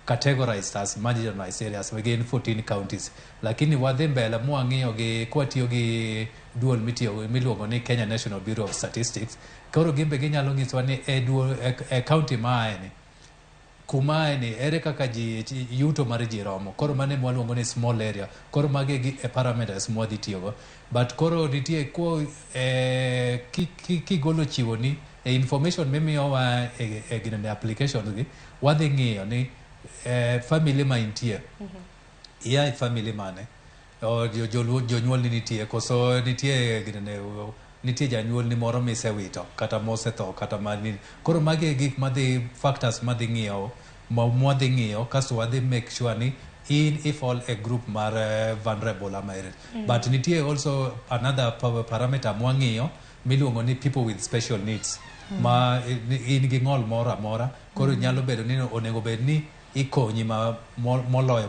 categorized as marginalized areas within 14 counties, lakini wadhi mbele mwang'iyo gi kwatiyo gi duol mitiyo miluongo ni Kenya National Bureau of Statistics. Koro gimbe ginyalo nyisowa ni e duol e county maae ni kuma ni ere kaka ji yuto mar ji romo. Koro mano ema waluongo ni small area. Koro magi e parameters mwadhi tiyogo. But koro nitie ko kigolo chiwo ni e information mimiyowa e ginene applications gi, wadhi ng'iyo ni family ma intie, ia e family mane, jonyuol ni nitie koso nitie ginene nitie janyuol ni moro misewito kata mosetho kata mani. Koro magi e gik madhi factors madhi ng'iyo mwadhi ng'iyo kasto wadhi make sure ni in ifall e group mar vulnerable ama ere. But nitie also another parameter mwang'iyo miluongo ni people with special needs. Ma in gi ng'ol moro amora, koro nyalo bedo ni onego bed ni ikonyi ma moloyo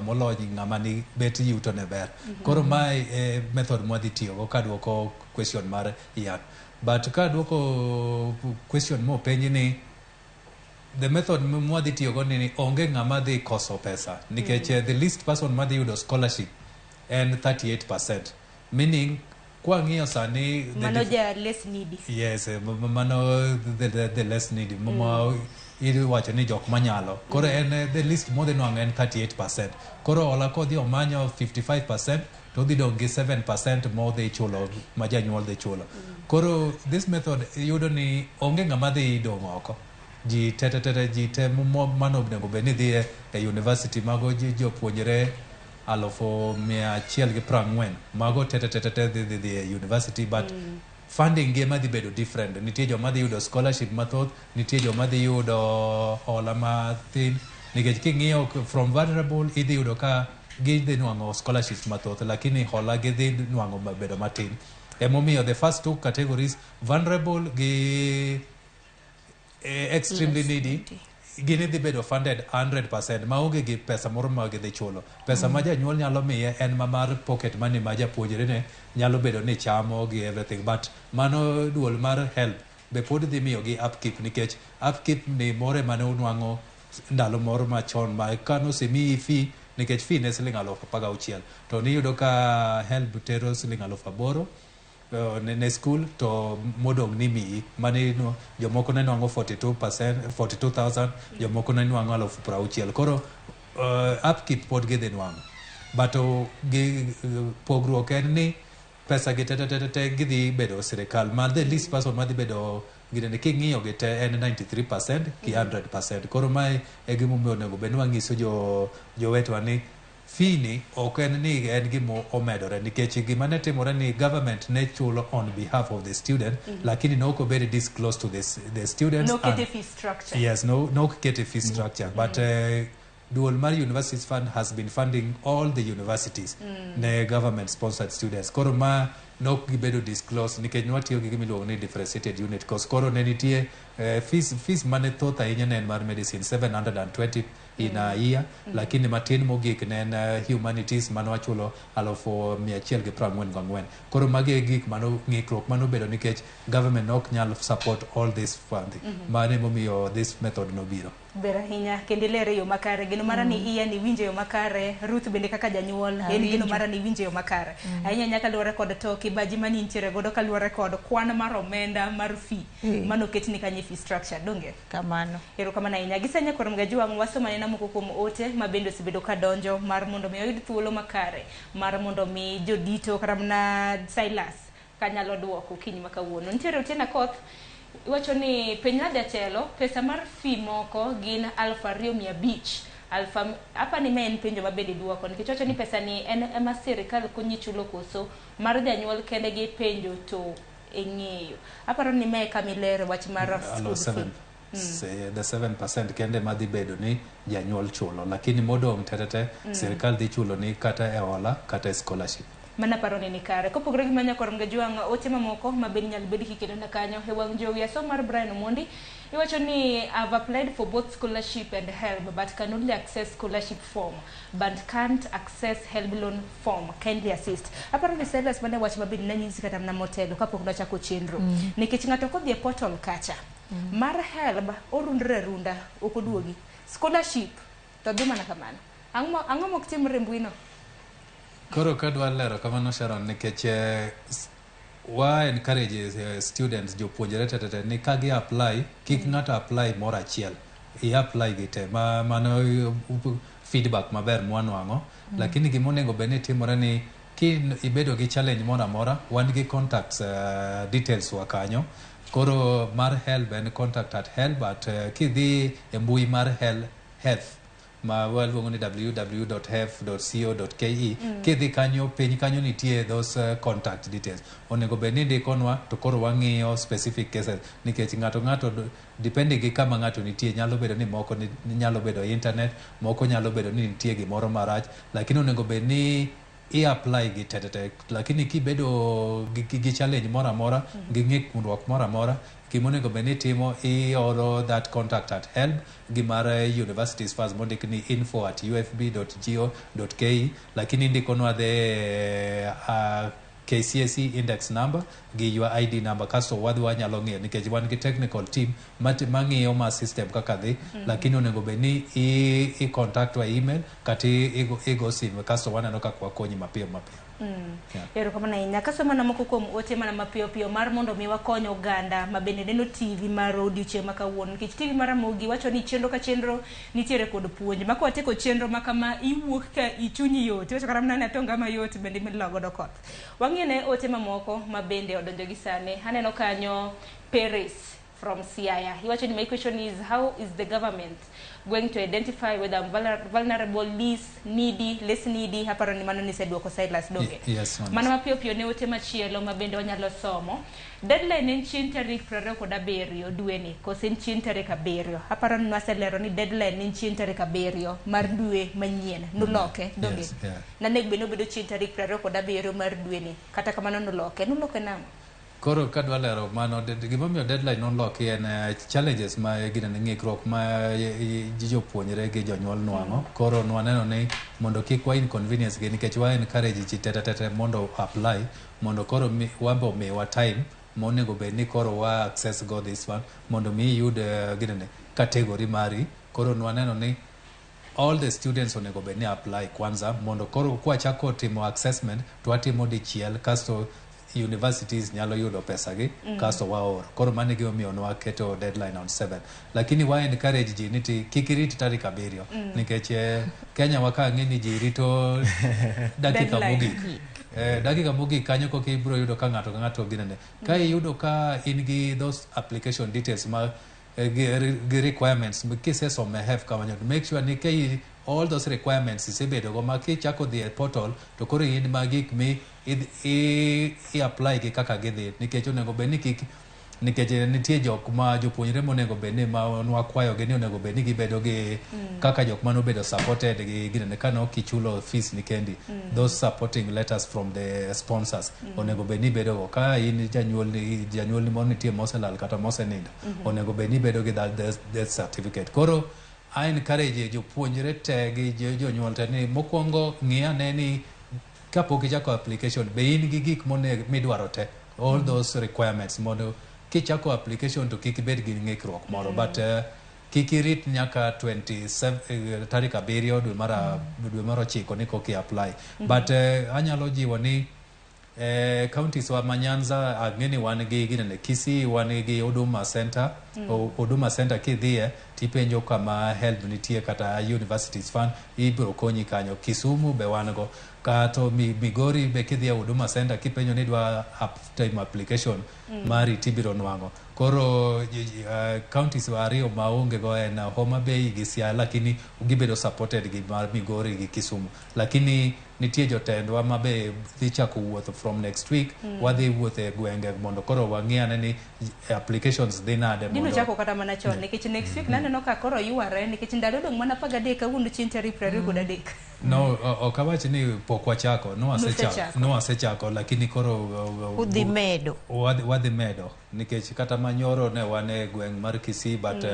ng'ama ni bet yuto ne ber. Koro mae e method mwadhi tiyogo kaduoko question mar Ian. But kaduoko question mopenji ni the method mwadhi tiyogo ni onge ng'ama dhi koso pesa, nikech the least person madhi yudo scholarship en 38%, meaning kwang'iyo sani mano ja less needy. Yes, mano the less needy ma iwacho ni jok manyalo. Koro en the least modhi nwang'o en 38%. Koro hola kodhi omanyo 55% to odhi dong' gi 7% modhi chulo ma janyuol dhi chulo. Koro this method yudo ni onge ng'ama dhi dong' oko. Ji te ji te mano onego bed ni dhi e university mago ji jopuonjre 140,000 mago te dhi e university, but funding gi ema dhi bedo different. Nitie joma dhi yudo scholarship mathoth, nitie joma dhi yudo hola mathin, nikech king'iyo from vulnerable idhi yudo ka gidhi nwang'o scholarships mathoth, lakini hola gidhi nwang'o bedo matin. Emomiyo the first two categories, vulnerable gi extremely needy, gini dhi bedo funded 100% maonge gi pesa moro ma gidhi chulo. Pesa ma janyuol nyalo miye en ma mar pocket money ma japuonjre ne nyalo bedo ni chamo gi everything, but mano duol mar HELB be pod dhi miyo gi upkeep, nikech upkeep ni more mane unwang'o ndalo moro machon ma kanosemiyi fee, nikech fee ne siling 16,000 to niyudo ka HELB tero siling 8,000 ne school to modong' ni miyi mane jomoko ne nwang'o 42%, 42,000, jomoko ne nwang'o 60,000. Koro upkeep pod gidhi nwang'o, but gi pogruok en ni pesa gi te te te te gidhi bedo sirikal ma the least person madhi bedo ginene king'iyo gi te en 93% ki 100%. Koro mae e gimomiyo onego bed ni wang'iso jowetwa ni fee ni ok en ni en gima omedore, nikech gima ne timore ni government ne chulo on behalf of the student, lakini ne ok obed disclosed to the students. Nokete fee structure. Yes, no, nok kete fee structure, but duol mar Universities Fund has been funding all the universities ne government sponsored students. Koro ma nok gibedo disclosed nikech nwatiyo gi gima iluongo ni differentiated unit cost. Koro ne nitie fees mane thoth ahinya ne en mar medicine, 720 in a year, lakini matin mogik ne en humanities mane wachulo 144,000. Koro magi e gik mano ng'ikruok manobedo nikech government ok nyal support all this funding. Mano emomiyo this method nobiro. Ber ahinya kendo ilere e yo makare. Geno mara ni iya ni iwinjo e yo makare. Ruth bende kaka janyuol en geno Awinjo. mara ni iwinjo e yo makare. Ahinya ahinya kaluwore kod to kibaji mani nitiere godo kaluwore kod kwan mar omenda mar fee manoketni kanyo e fee structure, donge? Kamano. Erokamano ahinya. Gisanya kor Mgajuang' wasomo anena moko kuom ote ma bende osebedo ka donjo mar mondo mi oyud thuolo makare mar mondo mi jodito kata mana Silas kanyalo duoko okinyi ma kawuono. Nitiere Otieno Akoth iwacho ni penj na jatelo pesa mar fee moko gin 2,500 alfa apa ni ma en penjo ma bende duoko nikech wacho ni pesa ni en ema sirikal konyi chulo koso mar janyuol kende gi penjo to e ng'eyo. Aparo ni mae kama ilere wach mar Alo school fee. 7 the 7% kende madhi bedo ni janyuol chulo, lakini modong' tetete sirikal dhi chulo ni kata e hola kata e scholarship. Mana paro ni nikare. Kopogore gi manya kor Mgajuang' ote mamoko ma bende nyalo bed kikelona kanyo e wang' jowi asom mar Brian Omondi iwacho ni I've applied for both scholarship and HELB but can only access scholarship form but can't access HELB loan form, kindly assist. Aparo ni Silas mane wach ma bende nanyisi kata mana motelo kapok nwachako chenro, nikech ng'ato kodhi e portal kacha mar HELB orundre arunda ok oduogi, scholarship to dhi mana kamano. Ang'o mok timre e mbui no? Koro kadwa lero kamano Sharon, nikech wa encourage students, jopuonjre tetete ni ka gi apply kik ng'ato apply moro achiel, i apply gi te ma mano feedback maber mwanwang'o. Lakini gimonego bed ni timore ni ki ibedo gi challenge moro amora, wan gi contacts details wa kanyo. Koro mar HELB en contact at HELB at kidhi e mbui mar HELB health ma waluongo ni www.helb.co.ke, kidhi kanyo piny kanyo nitie those contact details onego bed ni indikonwa to koro wang'iyo specific cases, nikech ng'ato depending gi kama ng'ato nitie nyalo bedo ni moko ni, nyalo bedo internet, moko nyalo bedo ni nitie gimoro marach, lakini onego bed ni i-apply gi tetete. Lakini kibedo gi challenge moro amora gi ng'ikruok moro amora, gimonego bed ni itimo ioro that contact at HELB gi mar Universities First mondik ni info at ufb.go.ke, lakini indikonwa the KCSE index number gi your ID number, kasto wadhi wanyalo ng'iyo nikech wan gi technical team mang'iyo ma system kaka dhi. Lakini onego bed ni i contact wa email kata igo simu, kasto waneno kaka wakonyi mapiyo mapiyo. Yeah. Erokamano ahinya. Kasomo mana moko kuom ote mana mapiyo piyo mar mondo mi wakony oganda ma bende neno TV mar odiochieng' ma kawuono, nikech TV mar Ramogi wacho ni chenro ka chenro nitiere kod puonj ma kwatieko chenro ma kama iwuok ka ichunyi yot iwacho kata mana ni atonga mayot bende milo godo koth. Wang'iyo ne ote mamoko ma bende odonjo gi sani. Aneno kanyo Peris from Siaya. Iwacho ni my question is, how is the government going to identify whether I'm vulnerable, least needy, less needy? Aparo ni mano niseduoko Silas, donge? Yes, mano. Mano mapiyo piyo ne ote machielo ma bende wanyalo somo. Deadline en chieng' tarik 27 dweni kose en chieng' tarik 7? Aparo ni nwaselero ni deadline en chieng' tarik 7 mar dwe manyien. Nuloke, donge? Yes, yeah. Nanego bed ni obedo chieng' tarik 27 mar dweni. Kata kamano nuloke. Nuloke nang'o? Koro kadwa lero mano, gimomiyo deadline noloki en challenges ma ginene ng'ikruok ma jopuonjre gi jonyuol nwang'o. Koro nwaneno ni mondo kik wa inconvenience gi, nikech wa encourage ji tete tete mondo apply, mondo koro wambe omiwa time monego bed ni koro wa access go this one mondo mi iyud ginene category mari. Koro nwaneno ni all the students onego bed ni apply kwanza, mondo koro kwachako timo assessment to watimo dichiel, kasto universities nyalo yudo pesa gi kasto waoro. Koro mano e gimomiyo nwaketo deadline on 7, lakini wa encourage ji ni ti kik irit tarik 7 nikech Kenya wa ka ng'e ni ji rito dakika Deadline. mogik. Dakika mogik kanyo koka ibiro yudo ka ng'ato ka ng'ato ginene ka iyudo ka in gi those application details ma gi requirements kisesomo e HEF kamano, make sure ni ka all those requirements isebedo go ma kichako dhi e portal to koro in ma gik mi i apply gi kaka gidhi, nikech onego bed ni kik, nikech nitie jok ma jopuonjre monego bed ni ma nwakwayo gi ni onego bed ni gibedo gi kaka jok manobedo supported gi ginene ka nok ichulo fees ni kendi, those supporting letters from the sponsors onego bed ni ibedo go. Ka in janyuol, janyuolni moro nitie moselal kata mosenindo, onego bed ni ibedo gi that death certificate. Koro I encourage jopuonjre te gi jonyuol te ni mokwongo ng'i ane ni kapok ichako application be in gi gik monego midwaro te, all those requirements, mondo kichako application to kik ibed gi ng'ikruok moro. But kik irit nyaka 27 tarik 7 dwe mar 9 ni koki apply. But anyalo jiwo ni counties wa ma Nyanza, ang'e ni wan gi ginene Kisii, wan gi Huduma Center. Huduma Center kidhiye tipenjo kama help nitie kata Universities Fund, ibiro konyi kanyo. Kisumu be wan go kato Migori be kidhi e Huduma Center kipenjo ni idwa timo application mari tibiro nwang'o. Koro counties ariyo maonge go en Homa Bay gi Siaya, lakini gibedo supported gi mar Migori gi Kisumu. Lakini nitie jotendwa ma be dhi chako wuotho from next week. Wadhi wuotho e gwenge mondo koro wang'i ane ni applications dhi nade Dino mondo chako kata mana chon, nikech next week naneno ka koro yware, nikech ndalo odong' mana 13, kawuono chieng' tarik 23. No, ok awach ni pok wachako, Nusechako. Nwasechako, lakini koro Udhi medo. Wadhi medo nikech kata manyoro ne wan e gweng' mar Kisii, but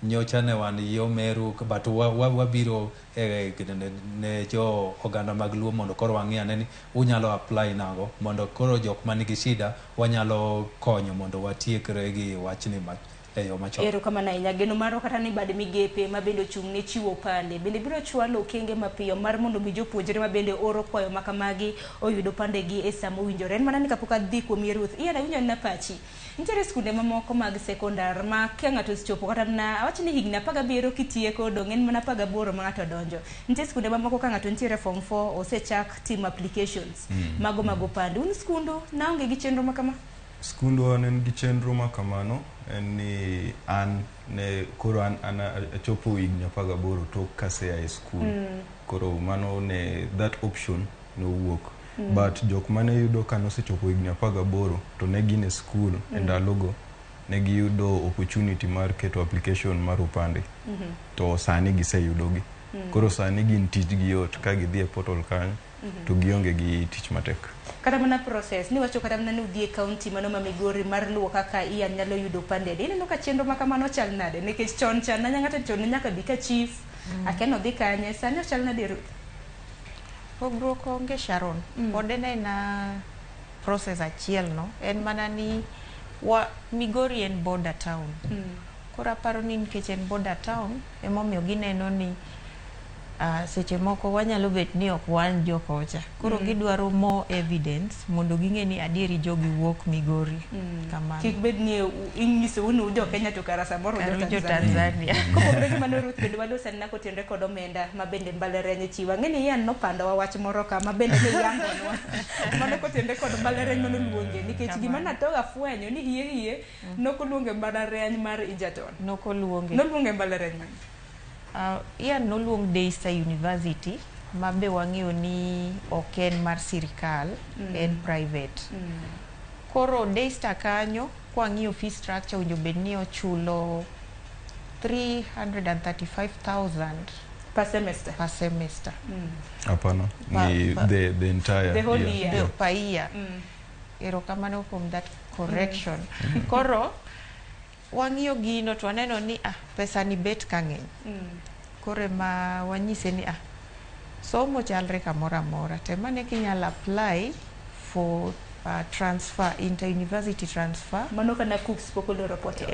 nyocha ne wan yo Meru, but wabiro ne jo oganda mag Luo mondo koro wang'i ane ni unyalo apply nango, mondo koro jok manigi shida wanyalo konyo mondo watiekre gi wachni ma, e yo machon. Erokamano ahinya. Geno marwa kata ni bad migepe ma bende ochung' ne chiwo opande bende biro chwalo okenge mapiyo mar mondo mi jopuonjre ma bende oro kwayo ma kamagi oyud opandegi e sa mowinjore. En mana ni kapok adhi kuom Ruth, Ian, awinjo na pachi. Nitiere skunde mamoko mag sekondar ma ka ng'ato osechopo kata mana awach ni higni 17 kitieko, dong' en mana 18 ma ng'ato donjo. Nitie skunde mamoko ka ng'ato nitiere form 4 osechak timo applications mago mag opande. Un skundu naonge gi chenro ma kama? Skundwa ne nigi chenro ma kamano, en ni an ne koro an achopo higni 18 tok kasea e skul. Koro mano ne that option nowuok. But jok mane yudo ka nosechopo higni 18 to ne gin e skul e ndalogo, ne giyudo opportunity mar keto application mar opande. To sani giseyudogi. Koro sani gin tijgi yot ka gidhi e portal kanyo to gionge gi tich matek. Kata mana process niwacho, kata mana ni udhi e county mano ma Migori mar luwo kaka Ian nyalo yudo opande, ineno ka chenro ma kamano chal nade? Nikech chon cha nanya ng'ato chon ne nyaka bi ka chief akia nodhi kanye, sani ochal nade, Ruth? Pogruok onge, Sharon. Pod en aena process achiel no. En mana ni wa Migori en border town. Koro aparo ni nikech en border town emomiyo gineno ni seche moko wanyalo bet ni ok wan jokocha. Koro gidwaro more evidence mondo ging'e ni adieri jogi wuok Migori. Kamano. Kik bed ni inyisou ni ujo Kenya to kara samoro Kara ujo ujo Tanzania. Tanzania. Kopogore gi mano, Ruth, bende walosani kotenore kod omenda ma bende mbalariany chiwo. Ang'e ni Ian nopandowa wach moro ka ma bende ne yangonwa. Mano kotenore kod mbalariany manoluonge, nikech gima natoga fwenyo ni hie hie nokoluonge mbalariany mar Egerton. Nokoluonge. Noluonge mbalariany mane? Ian noluong Daystar University, ma be wang'eyo ni ok en mar sirikal, en private. Koro Daystar kanyo, kwang'iyo fee structure, owinjo bed ni ochulo 335,000 per semester. Per semester. Hapana, ni the entire The whole year. year. Per year. Erokamano kuom that correction. Koro wang'iyo gino to waneno ni pesa ni bet ka ng'eny. Koro ema wanyise ni somo chalre kamoro amora. Tem ane kinyalo apply for transfer, inter university transfer. Mano kana KUCCPS pok oloro portal.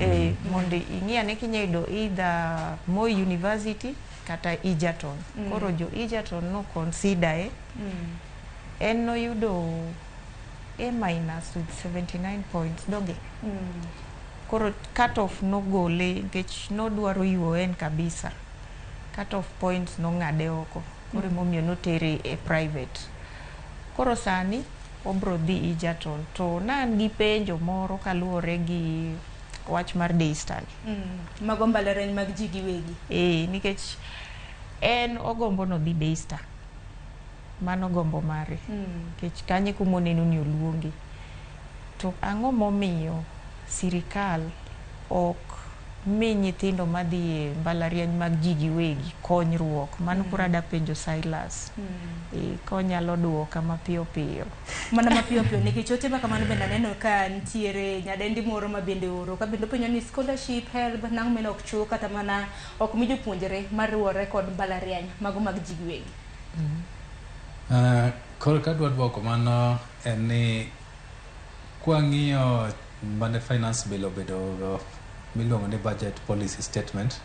Mondo ing'i ane kinya yudo either Moi University kata Egerton. Koro jo Egerton no consider e. En noyudo A minus with 79 points donge. Koro cut off nogole nikech nodwaro UoN kabisa. Cut off points nong'ade oko. Koro emomiyo notere e private. Koro sani obro dhi Egerton. To ne an gi penjo moro kaluwore gi wach mar Daystar ni. Mago mbalariany mag ji giwegi. Ee, nikech en ogombo nodhi Daystar. Mano gombo mare. Nikech kanyo e kuma oneno ni oluongi. To ang'o momiyo sirikal ok mi nyithindo madhi e mbalariany mag ji giwegi konyruok? Mano koro ada penjo Silas. Konyalo duoka mapiyo piyo. Mana mapiyo piyo nikech ote ma kamano bende aneno ka nitiere nyadendi moro ma bende oro ka bende openjo ni scholarship HELB nang'o mane ok chul kata mana ok mi jopuonjre mariwore kod mbalariany mago mag ji giwegi. Koro kadwa duoko mano en ni kwang'iyo mane finance bill obedo miluongo ni budget policy statement,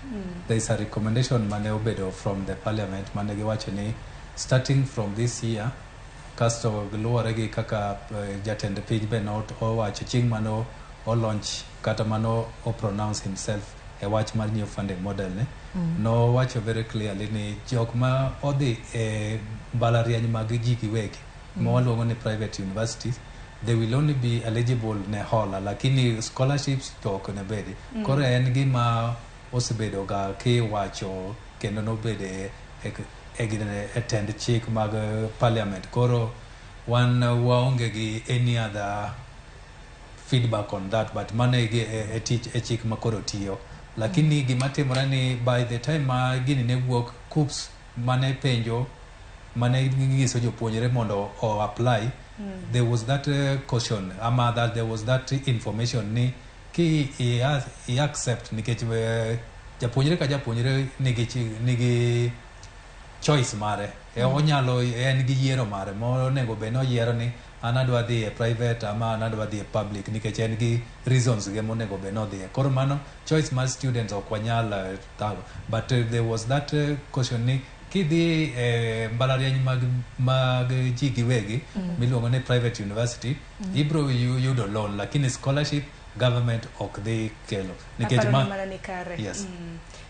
there is a recommendation mane obedo from the parliament mane giwacho ni starting from this year, kasto luwore gi kaka jatend piny be owacho chieng' mane o launch kata mane o pronounce himself e wach mar new funding model ni, nowacho very clearly ni jok ma odhi e mbalariany mag ji giwegi ma waluongo ni private universities, they will only be eligible ne hola, lakini scholarships to ok ne bedi. Koro en gima osebedo ga kiwacho kendo nobedo e tend chik mag parliament. Koro wan waonge gi any other feedback on that, but mano e tich e chik ma koro tiyo. Lakini gima timore ni by the time ma gini ne wuok, KUCCPS mane penjo mane nyiso jopuonjre mondo o apply, there was that caution ama that there was that information ni ki i accept, nikech japuonjre ka japuonjre nigi choice mare. Onyalo en gi yiero mare monego bed ni oyiero ni an adwa dhi e private ama an adwa dhi e public, nikech en gi reasons ge monego bed ni odhiye. Koro mano choice mar students, ok wanyal thago, but there was that caution ni kidhi e mbalariany mag ji giwegi miluongo ni private university, ibro yudo loan, lakini scholarship government ok dhi kelo nikech Aparo ni mana ni kare. Yes.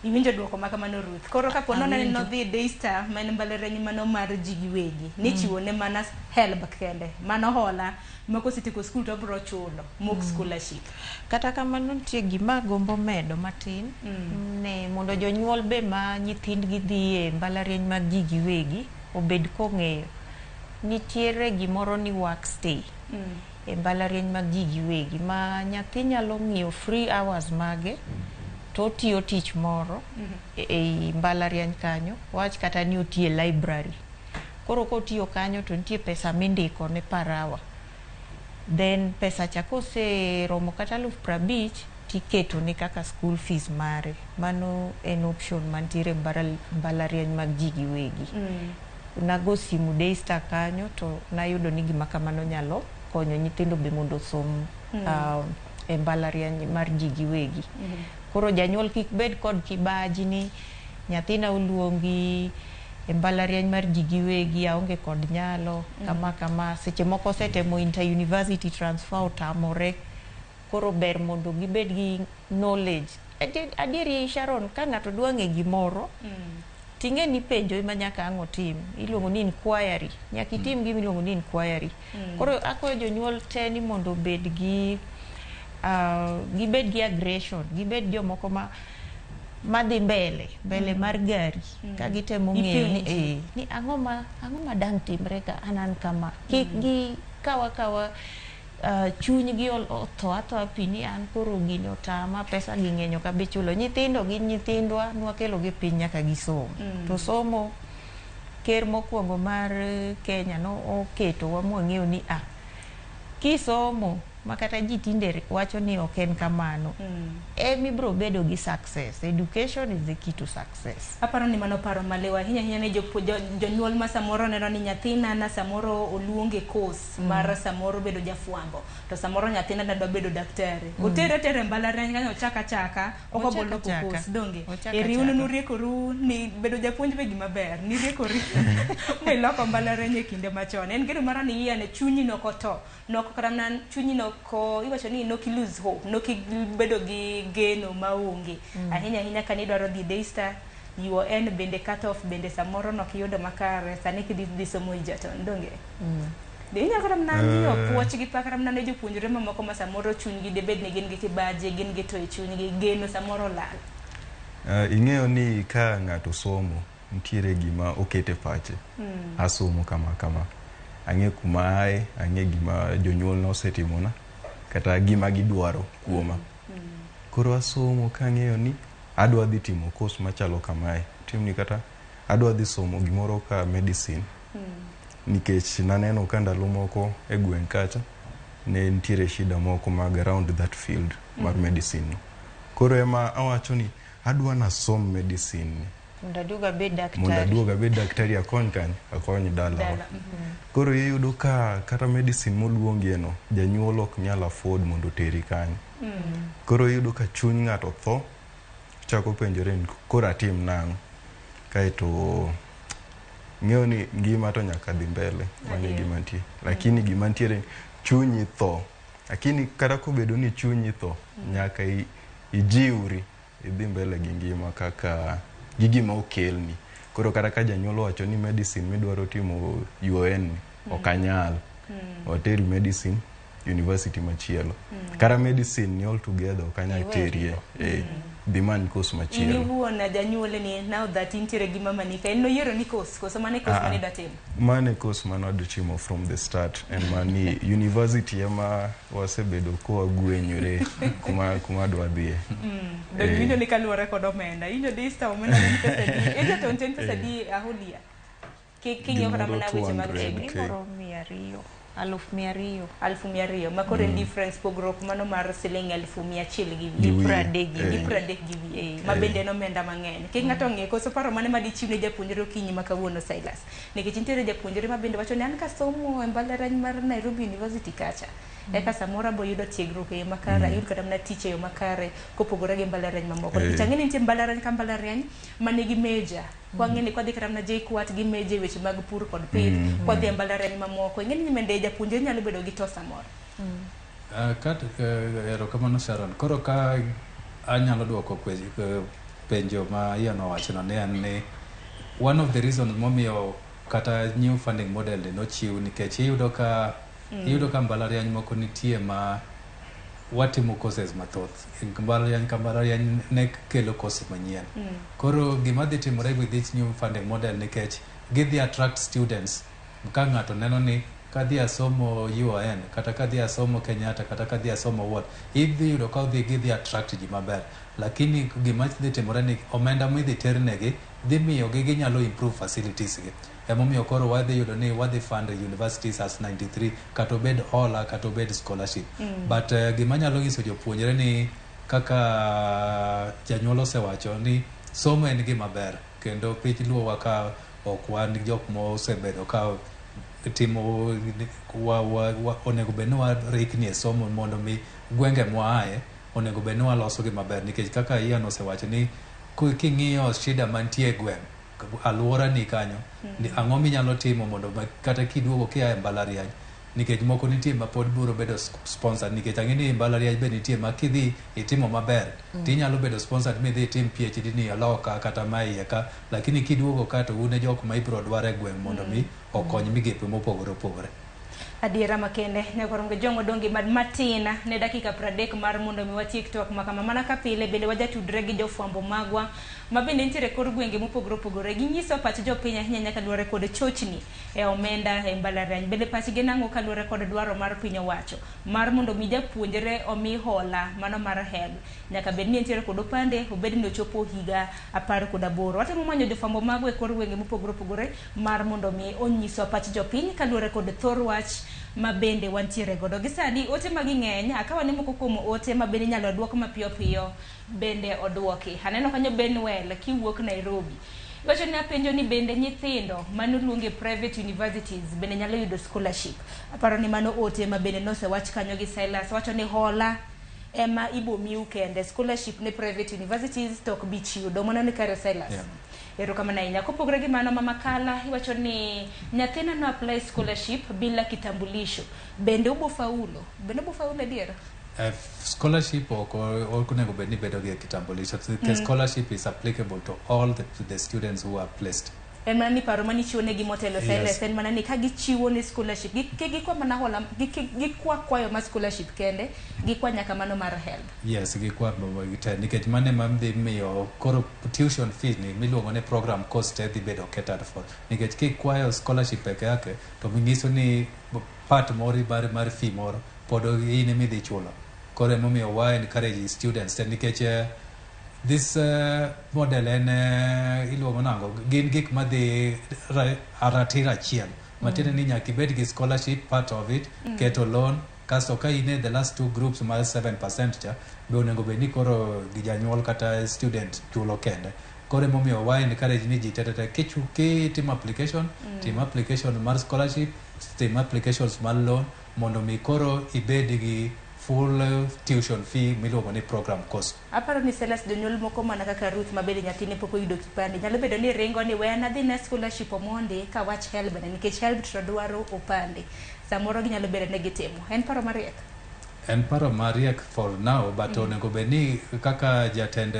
Iwinjo duoko ma kamano, Ruth. Koro kapo nono ni Awinjo. nodhi Daystar ma en mbalariany mano mar ji giwegi, ni chiwo ne mana HELB kende, mano hola ma kosetieko skul to obiro chulo mok scholarship. Kata kamano, nitie gima agombo medo matin ne mondo jonyuol be ma nyithindgi dhi e mbalariany mag ji giwegi obed kong'eyo. Nitiere gimoro ni work stay e mbalariany mag ji giwegi ma nyathi nyalo ng'iyo free hours mage to otiyo tich moro ei mbalariany kanyo, wach kata ni otiyo e library. Koro kotiyo kanyo to nitie pesa mindiko ne per hour. Then pesa cha koseromo kata 50,000 tiketone kaka school fees mare. Mano en option mantiere mbalariany mag ji giwegi. Nago simu Daystar kanyo to nayudo ni gima kamano nyalo konyo nyithindo be mondo osom e mbalariany mar ji giwegi. Koro janyuol kik bed kod kibaji ni nyathina oluongi e mbalariany mar ji giwegi, aonge kod nyalo kama kama. Seche moko osetemo inter university transfer, otamore. Koro ber mondo gibed gi knowledge. Adieri Sharon, ka ng'ato dwa ng'e gimoro, ting'e ni penjo ema nyaka ang' otim. Iluongo ni inquiry. Nyaka itim gima iluongo ni inquiry. Koro akwayo jonyuol te ni mondo obed gi gibed gi aggression, gibed jomoko ma madhi mbele mbele mar gari ka gitemo ng'eyo ni, Ipenji. ni ang'o ma dang' timre ka an kama kik gi kawa kawa chunygi otho athoa pi ni an koro gini otama, pesa gi ng'eny ok abi chulo. Nyithindo gin nyithindwa, nwakelo gi piny, nyaka gisom. To somo ker mokwongo mar Kenya no oketowa mwang'eyo ni a kisomo ma kata ji tinde wacho ni ok en kamano, emibiro bedo gi success. Education is the key to success. Aparo ni mano paro maliw ahinya ahinya ne jonyuol ma samoro neno ni nyathina na samoro oluonge course mar samoro bedo jafwambo, to samoro nyathina na dwa bedo daktari. Otere atere mbalariany kanyo, ochak achaka ok Ochak oboloko achaka. course donge. Ochak Eri un achaka. nuriekoru ni bedo japuonj be gima ber, niriekori miloko mbalariany e kinde machon. En geno mara ni iyane chunyi nokoto, nok kata mana chunyi noko, iwacho ni nok i lose hope, nok ibedo gi geno maonge. Ahinya ahinya ka nidwaro dhi Daystar, UoN bende cut off bende samoro nok iyudo makare, sani kidhi dhi somo Egerton, donge? De inyalo kata mana ng'iyo puoch gi pak kata mana ne jopuonjre mamoko ma samoro chunygi debed ni gin gi kibaji, gin gi to e chunygi, geno samoro lal. Ing'eyo ni ka ng'ato somo, nitiere gima okete pache. Asomo kama kama. Ang'e kuma aye, ang'e gima jonyuolna osetimona, kata gima gidwaro kuoma. Koro asomo kang'eyo ni adwa dhi timo course machalo kamae. Timni kata adwa dhi somo gimoro ka medicine. Nikech naneno ka ndalo moko e gweng' kacha ne nitiere shida moko mag around that field mar medicine no. Koro ema awacho ni adwa nasom medicine ni mondo aduog abed mondo daktari. aduog abed daktari, akony kany akony dalawa. Dala. Koro iyudo ka kata medicine moluongie no, janyuol ok nyal afford mondo oteri kanyo. Koro iyudo ka chuny ng'ato tho, chako penjore ni koro atim nang'o. Kaeto ng'eyo ni ngima to nyaka dhi mbele, mano e Adier. gima nitie. Lakini gima nitiere, chunyi tho. Lakini kata kobedo ni chunyi tho, nyaka ijiwri idhi mbele gi ngima kaka gi gima okelni. Koro kata ka janyuol owacho ni medicine midwaro timo UoN ni, ok anyal. Wateri medicine university machielo. Kata medicine ni all together ok anyal Iweri. terie. Dhi many course In machielo. iwuon janyuol ni now that intiere gi mamani ka, en noyiero ni course koso mane course Ah, mane ah. idwa timo? Mane course mane wadhi timo from the start en mani university ema wasebedo kowagwenyore kuma dwa dhiye. Donge iwinjo ni kaluwore kod omenda, iwinjo Daystar omenda en pesa adi? Egerton to en pesa adi Aholia? King'iyo kata Gimoro mana weche mag 200K. tiegruok. Gimoro 200, 200,000. 200,000, ma koro en difference, pogruok mano mar siling 100,000 gi Gi wiye. wiye. 30 gi Gi 30 gi wiye. Ma bende en omenda mang'eny. Kik ng'ato ng'e koso paro mane madichiw ne japuonjre okinyi ma kawuono, Silas. Nikech nitiere japuonjre ma bende wacho ni an kasomo e mbalariany mar Nairobi University kacha, eka samoro abo yudo tiegruok e yo makare, ayud kata mana tich e yo makare kopogore gi mbalariany mamoko. Nikech ang'e ni nitie mbalariany ka mbalariany manigi major. Kwang'e ni kwadhi kata mana JKUAT gi major e weche mag pur kod pith, kwadhi e mbalariany mamoko. Ing'e ni bende japuonjre nyalo bedo gi to samoro. Erokamano Sharon. Koro ka anyalo duoko penjo ma Ian owachono ne en ni one of the reasons momiyo kata new funding model ni nochiw, nikech iyudo ka mbalariany moko nitie ma watimo courses mathoth. Mbalariany ka mbalariany ne kelo course manyien. Koro gima dhi timore with this new funding model, nikech gidhi attract students, ka ng'ato neno ni kadhi asomo UoN kata kadhi asomo Kenyatta kata kadhi asomo what, idhi yudo ka odhi gidhi attract ji maber, lakini gima dhi timore ni omenda midhi ternegi dhi miyogi ginyalo improve facilities gi. Emomiyo koro wadhi yudo ni wadhi fund universities as 93, kata obed hola kata obed scholarship. But gima nyalo nyiso jopuonjre ni kaka janyuol osewacho ni somo en gima ber, kendo piny luowa ka ok wan jok mosebedo ka timo wa onego bed ni warikni e somo mondo mi gwenge mwaaye onego bed ni waloso gi maber, nikech kaka Ian osewacho ni king'iyo shida mantie e gweng' alwora ni kanyo ni ang'o minyalo timo mondo kata kiduogo kia e mbalariany, nikech moko nitie ma pod biro bedo sponsored, nikech ang'e ni mbalariany be nitie ma kidhi itimo maber tinyalo bedo sponsored midhi itim PhD ni loka kata ma iye ka, lakini kiduogo ka to un e jok ma ibiro dwar e gweng' mondo mi okony migepe mopogore opogore. Adiera makende nyakorongo jong'o donge matin ne dakika 30 mar mondo mi watiek twak makama. Mana ka pile bende wajatudre gi jofwambo magwa ma bende nitiere kor gwenge mopogore opogore, ginyiso pach jopiny ahinya nyaka luwore kod chochni e omenda e mbalariany. Bende pachgi nang'o kaluwore kod dwaro mar piny owacho mar mondo mi japuonjre omi hola mano mar HELB, nyaka bed ni entiere kod opande, obed ni ochopo higa 18? Watemo manyo jofwambo magwa e kor gwenge mopogore opogore mar mondo mi onyiswa pach jopiny kaluwore kod thor wach. Ma bende wantiere godo. Gi sani ote magi ng'eny, akawa ni moko kuom ote ma bende inyalo duok mapiyo piyo bende oduoki. Aneno kanyo Benwell kiwuok Nairobi. Iwacho ni apenjo ni bende nyithindo manoluonge private universities bende nyalo yudo scholarship. Aparo ni mano ote ma bende nosewach kanyo gi Silas. Wacho ni hola ema ibo miu kende scholarship ne private universities to ok bi chiwo. Do mano ni kare Silas? Yeah. Erokamano ahinya. Kopogore gi mano, Mama Kala iwacho ni nyathina no apply scholarship bila kitambulisho. Bende obo faulo? Bende obo faulo adier? Scholarship ok onego bed ni bedo gi kitambulisho. The scholarship is applicable to all the students who are placed. En mana ni paro manichiwo negi motelo Silas Yes. en mana ni ka gichiwo ni scholarship gikwa mana hola gikwa kwayo mar scholarship kende gikwa nyaka mano mar HELB. Yes, gikwa te nikech mano ema dhi miyo koro tuition fee ni miluongo ni program cost te dhi bedo catered for. Nikech kikwayo scholarship peke yake to nyiso ni part moro mar fee moro pod in ema idhi chulo. Koro emomiyo wa encourage students te nikech this model en iluongo nango gin gik madhi ratiro achiel matiende ni nyaka ibed gi scholarship part of it keto loan kasto ka in e the last two groups mar 7% cha be onego bed ni koro gi janyuol kata student chulo kende. Koro emomiyo wa encourage ni ji te te te kitimo application tim application mar scholarship, tim applications mar loan mondo mi koro ibed gi full tuition fee miluongo ni program cost. Aparo ni Silas jonyuol moko mana kaka Ruth ma bende nyathine pok oyudo kipande nyalo bedo ni ringo ni we an adhi ne scholarship omondi ka wach HELB ne nikech HELB to dwaro opande. Samoro ginyalo bedo ni gitimo. En paro mariek. En paro mariek for now but onego bed ni kaka jatend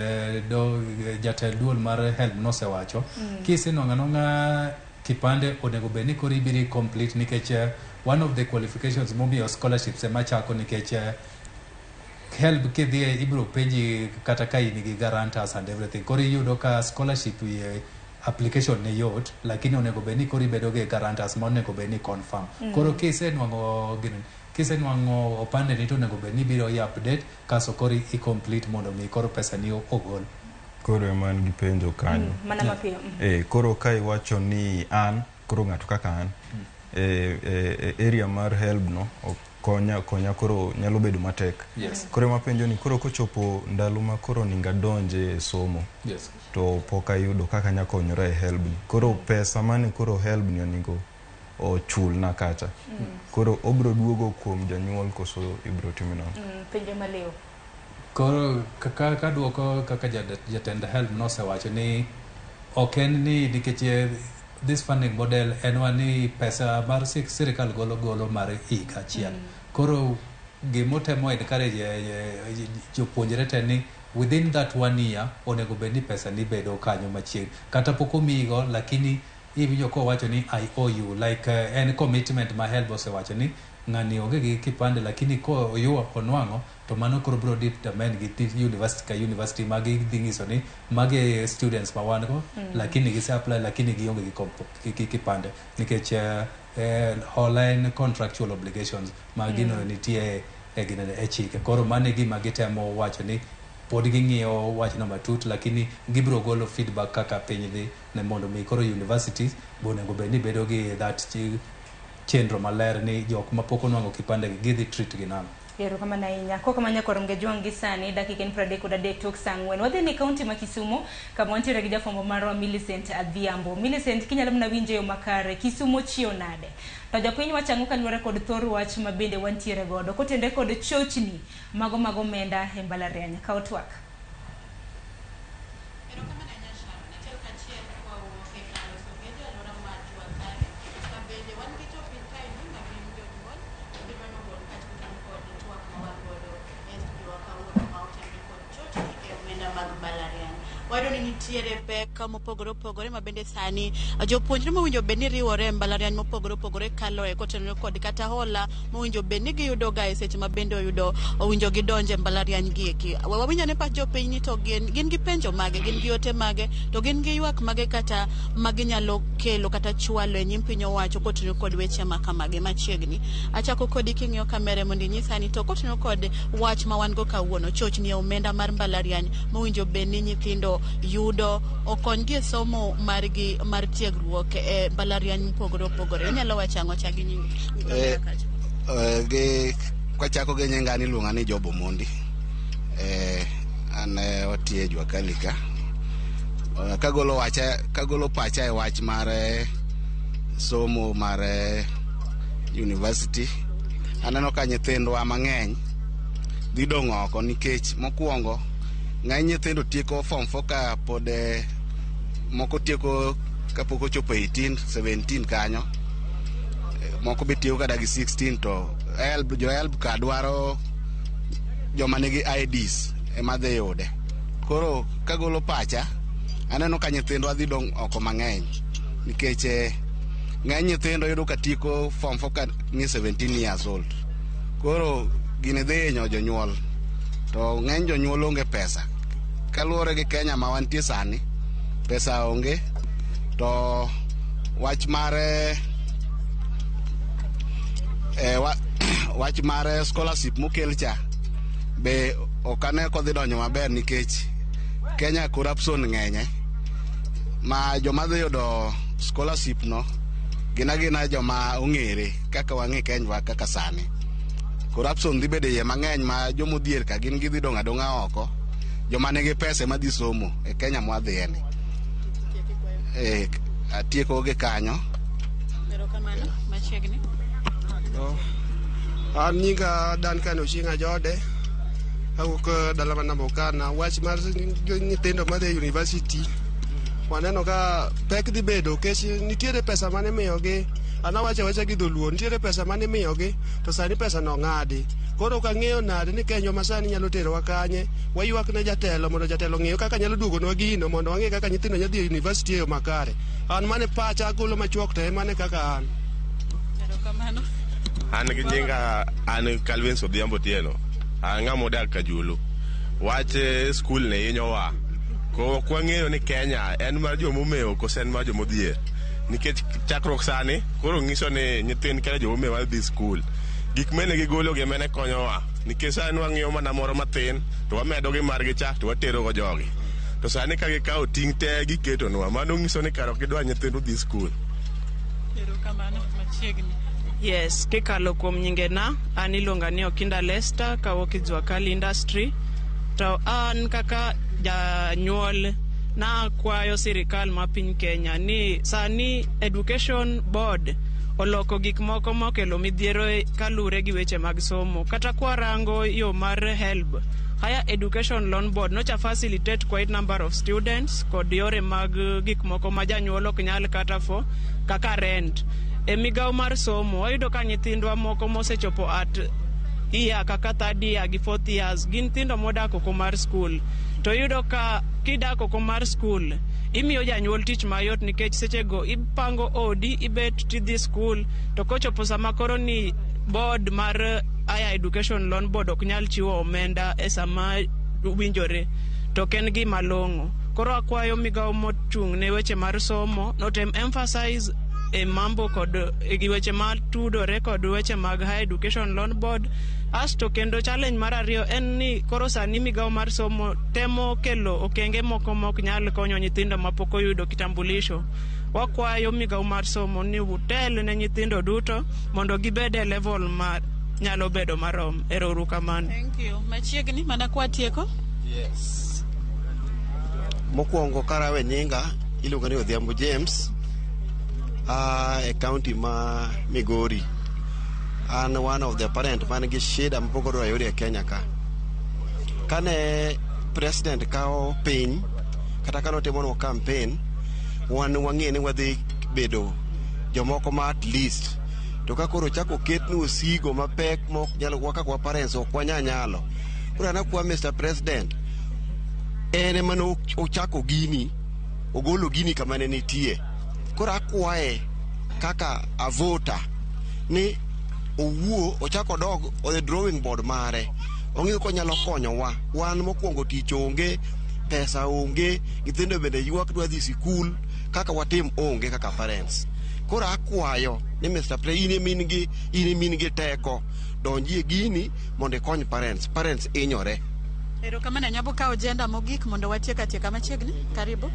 jatend duol mar HELB nosewacho kisenwang'o anwang'a kipande onego bed ni koro ibiro complete nikech one of the qualifications momiyo scholarships ema chako nikech HELB kidhiye ibiro penji kata ka in gi guarantors and everything. Koro iyudo ka scholarship application ne yot lakini onego bed ni koro ibedo gi guarantors ma onego bed ni confirm. Koro kisenwang'o gini kisenwang'o opande ni to onego bed ni ibiro i update kasto koro i complete mondo mi koro pesa ni ogol. Koro ema an gi penjo kanyo. Mana mapiyo. Koro ka iwacho ni an koro ng'ato kaka an area mar HELB no ok konya koro nyalo bedo matek. Koro ema penjo ni koro kochopo ndalo ma koro onego adonje e somo to pok ayudo kaka anya konyora e HELB ni. Koro pesa mane koro HELB ni onego ochulna kacha. Koro obro duogo kuom janyuol koso ibro timo nang'o? Penjo maliw. Koro kaka kaduoko kaka jatend HELB nosewacho ni ok en ni nikech this funding model en wa ni pesa mar sirikal golo mar higa achiel. Koro gimotemo encourage jopuonjre te ni within that 1 year onego bed ni pesa ni bedo kanyo machiegni. Kata pok omiyigo lakini iwinjo kowacho ni I owe you like en commitment ma HELB osewacho ni ng'ani onge gi kipande lakini ko oyuo onwang'o to mano koro biro determine gi university ka university magi dhi nyiso ni magi students ma wan go lakini gise apply lakini gionge gi kipande nikech hola en contractual obligations ma gino nitie e ginene e chike. Koro mano e gima gitemo wacho ni pod ging'iyo wachno matut lakini gibiro golo feedback kaka piny dhi ne mondo mi koro universities be onego bed ni bedo gi that chenro maler ni jok mapok onwang'o kipande gi gidhi treat gi nang'o. Erokamano ahinya. Kok kamano nyakwar Mgejwang' gi sani dakika en 33 tok saa 4. Wadhi ni kaunti ma Kisumu kama wantiere gi jafwambo marwa Millicent Adhiambo. Millicent, kinyalo mana winjo e yo makare, Kisumu ochiew nade? To jopiny wacho ang'o kaluwore kod thor wach ma bende wantiere godo kotenore kod chochni mago mag omenda e mbalariany. Kaw twak. Erokamano ahinya Sharon. Achiel kachiel kwawuok e kar loso gedo e alwora mar Jua Kali, ma bende wan gi jopiny kaendi ma gin jonyuol kendo nogol pachgi kod twak ma wan godo e studio wa kawuono ma otenore kod chochni e omenda mag mbalariany. Wayudo ni nitiere pek mopogore opogore ma bende sani jopuonjre mowinjo bed ni riwore e mbalariany mopogore opogore kaloe kotenore kod kata hola mowinjo bed ni giyudo ga e seche ma bende oyudo owinjo gidonje e mbalariany gi eki. Wawinjo ane pach jopiny ni to gin gi penjo mage, gin gi ote mage, to gin gi ywak mage kata ma ginyalo kelo kata chwalo e nyim piny owacho kotenore kod weche ma kamagi machiegni. Achako kodi king'iyo kamere mondo inyisa ni to kotenore kod wach ma wan go kawuono, chochni e omenda mar mbalariany mowinjo bed ni nyithindo yudo okonygi e somo margi mar tiegruok e mbalariany mopogore opogore. Inyalo wacho ang'o? Chak gi nyingi. Gi kwachako gi nyinga an iluonga ni Job Omondi. An watiyo e Jua Kali ka. Kagolo wacha kagolo pacha e wach mar somo mar university, aneno ka nyithindwa mang'eny dhi dong' oko nikech mokwongo ng'eny nyithindo tieko form 4 ka pod moko tieko kapok ochopo 18 17 kanyo, moko be tieko kata gi 16 to HELB, jo HELB ka dwaro joma nigi IDs ema dhi yude. Koro kagolo pacha, aneno ka nyithindwa dhi dong' oko mang'eny nikech ng'eny nyithindo yudo ka tieko form 4 ka ni 17 years old. Koro gini dhi hinyo jonyuol to ng'eny jonyuol onge pesa. Kaluwore gi Kenya ma wantie sani, pesa onge to wach mar wach mar scholarship mokel cha be ok ane kodhi donjo maber nikech Kenya corruption ng'enye ma joma dhi yudo scholarship no gin agina joma ong'ere kaka wang'e Kenywa kaka sani. Corruption dhi bedo iye mang'eny ma jomodhier ka gin gidhi dong' adong'a oko. Joma nigi pesa ema dhi somo e Kenya mwadhiye ni. Atieko gi kanyo. Erokamano, machiegni. An nyinga Duncan Ochieng' Ajode, awuok dala mar Namukhana. Wach mar nyithindo madhi e university, waneno ka pek dhi bedo nikech nitiere pesa mane imiyogi. An awacho awacha gi dholuo, nitiere pesa mane imiyogi to sani pesa no ong'adi. Koro ok ang'eyo nade ni Kenywa masani nyalo terowa kanye. Waywak ne jatelo mondo jatelo ong'e kaka nyalo duogonwa gino mondo wang'e kaka nyithindo nyalo dhi e university e yo makare. An mane pacha agolo machuok to e mane kaka an. Erokamano. An gi nyinga an Calvin Odhiambo Otieno. An ng'ama odak Kajulu. Wach skul ni hinyowa. Ko ok wang'eyo ni Kenya en mar jomomewo koso en mar jomodhier. Nikech chakruok sani koro nyiso ni nyithind Kenya jomomewo dhi skul. Gik mene gigolo gi mene konyowa. Nikech sani wang'iyo mana moro matin to wamedo gi margi cha to watero go jogi. To sani ka gikawo ting' te giketonwa, mano nyiso ni kara ok gidwa nyithindo dhi skul. Erokamano, machiegni. Yes, kikalo kuom nyingena, an iluonga ni Okinda Lester, kawuok e Jua Kali Industry. To an kaka janyuol nakwayo sirikal ma piny Kenya ni sani Education Board oloko gik moko mokelo midhiero kalure gi weche mag somo. Kata kwarango yo mar HELB, Higher Education Loan Board nocha facilitate quite number of students kod yore mag gik moko ma janyuol ok nyal kata fo kaka rent. E migawo mar somo wayudo ka nyithindwa moko mosechopo at year kaka third year gi fourth years gin nyithindo modak oko mar skul. To iyudo ka kidak oko mar skul imiyo janyuol tich mayot nikech sechego ipango odi ibet tidhi skul to kochopo sama koro ni board mar Higher Education Loan Board ok nyal chiwo omenda e sama winjore to ok en gima long'o. Koro akwayo migawo mochung' ne weche mar somo notem emphasize e mambo kod gi weche matudore kod weche mag Higher Education Loan Board. Asto kendo challenge mar ariyo en ni koro sani migawo mar somo temo kelo okenge moko mok nyal konyo nyithindo mapok oyudo kitambulisho. Wakwayo migawo mar somo ni utel ne nyithindo duto mondo gibed e level ma nyalo bedo marom. Ero uru kamano. Thank you. Machiegni, mana kwatieko. Yes. Mokwongo karawe nyinga iluonga ni Odhiambo James a e county ma Migori. An one of the parent man gi shida mapok odwa yudo e Kenya ka. Kane president kawo piny kata kane otimonwa campaign, wan wang'e ni wadhi bedo jomoko ma at least to ka koro ochako oketni osigo mapek mok nyal wa kaka wa parents ok wanya nyalo. Koro an akwa Mr. President en ema ne ochako gini ogolo gini kama ne nitie. Koro akwaye kaka a voter ni owuo ochak odog e drawing board mare ong'i konyalo konyowa wan mokwongo tich onge pesa onge nyithindo bende ywak dwa dhi sikul kaka watim onge kaka parents koro akwayo ni Mr. Pre in ema in gi in ema in gi teko donjie gini mondo ikony parents parents hinyore. Erokamano, anyabo kawo jenda mogik mondo watiek atieka machiegni. Karibu.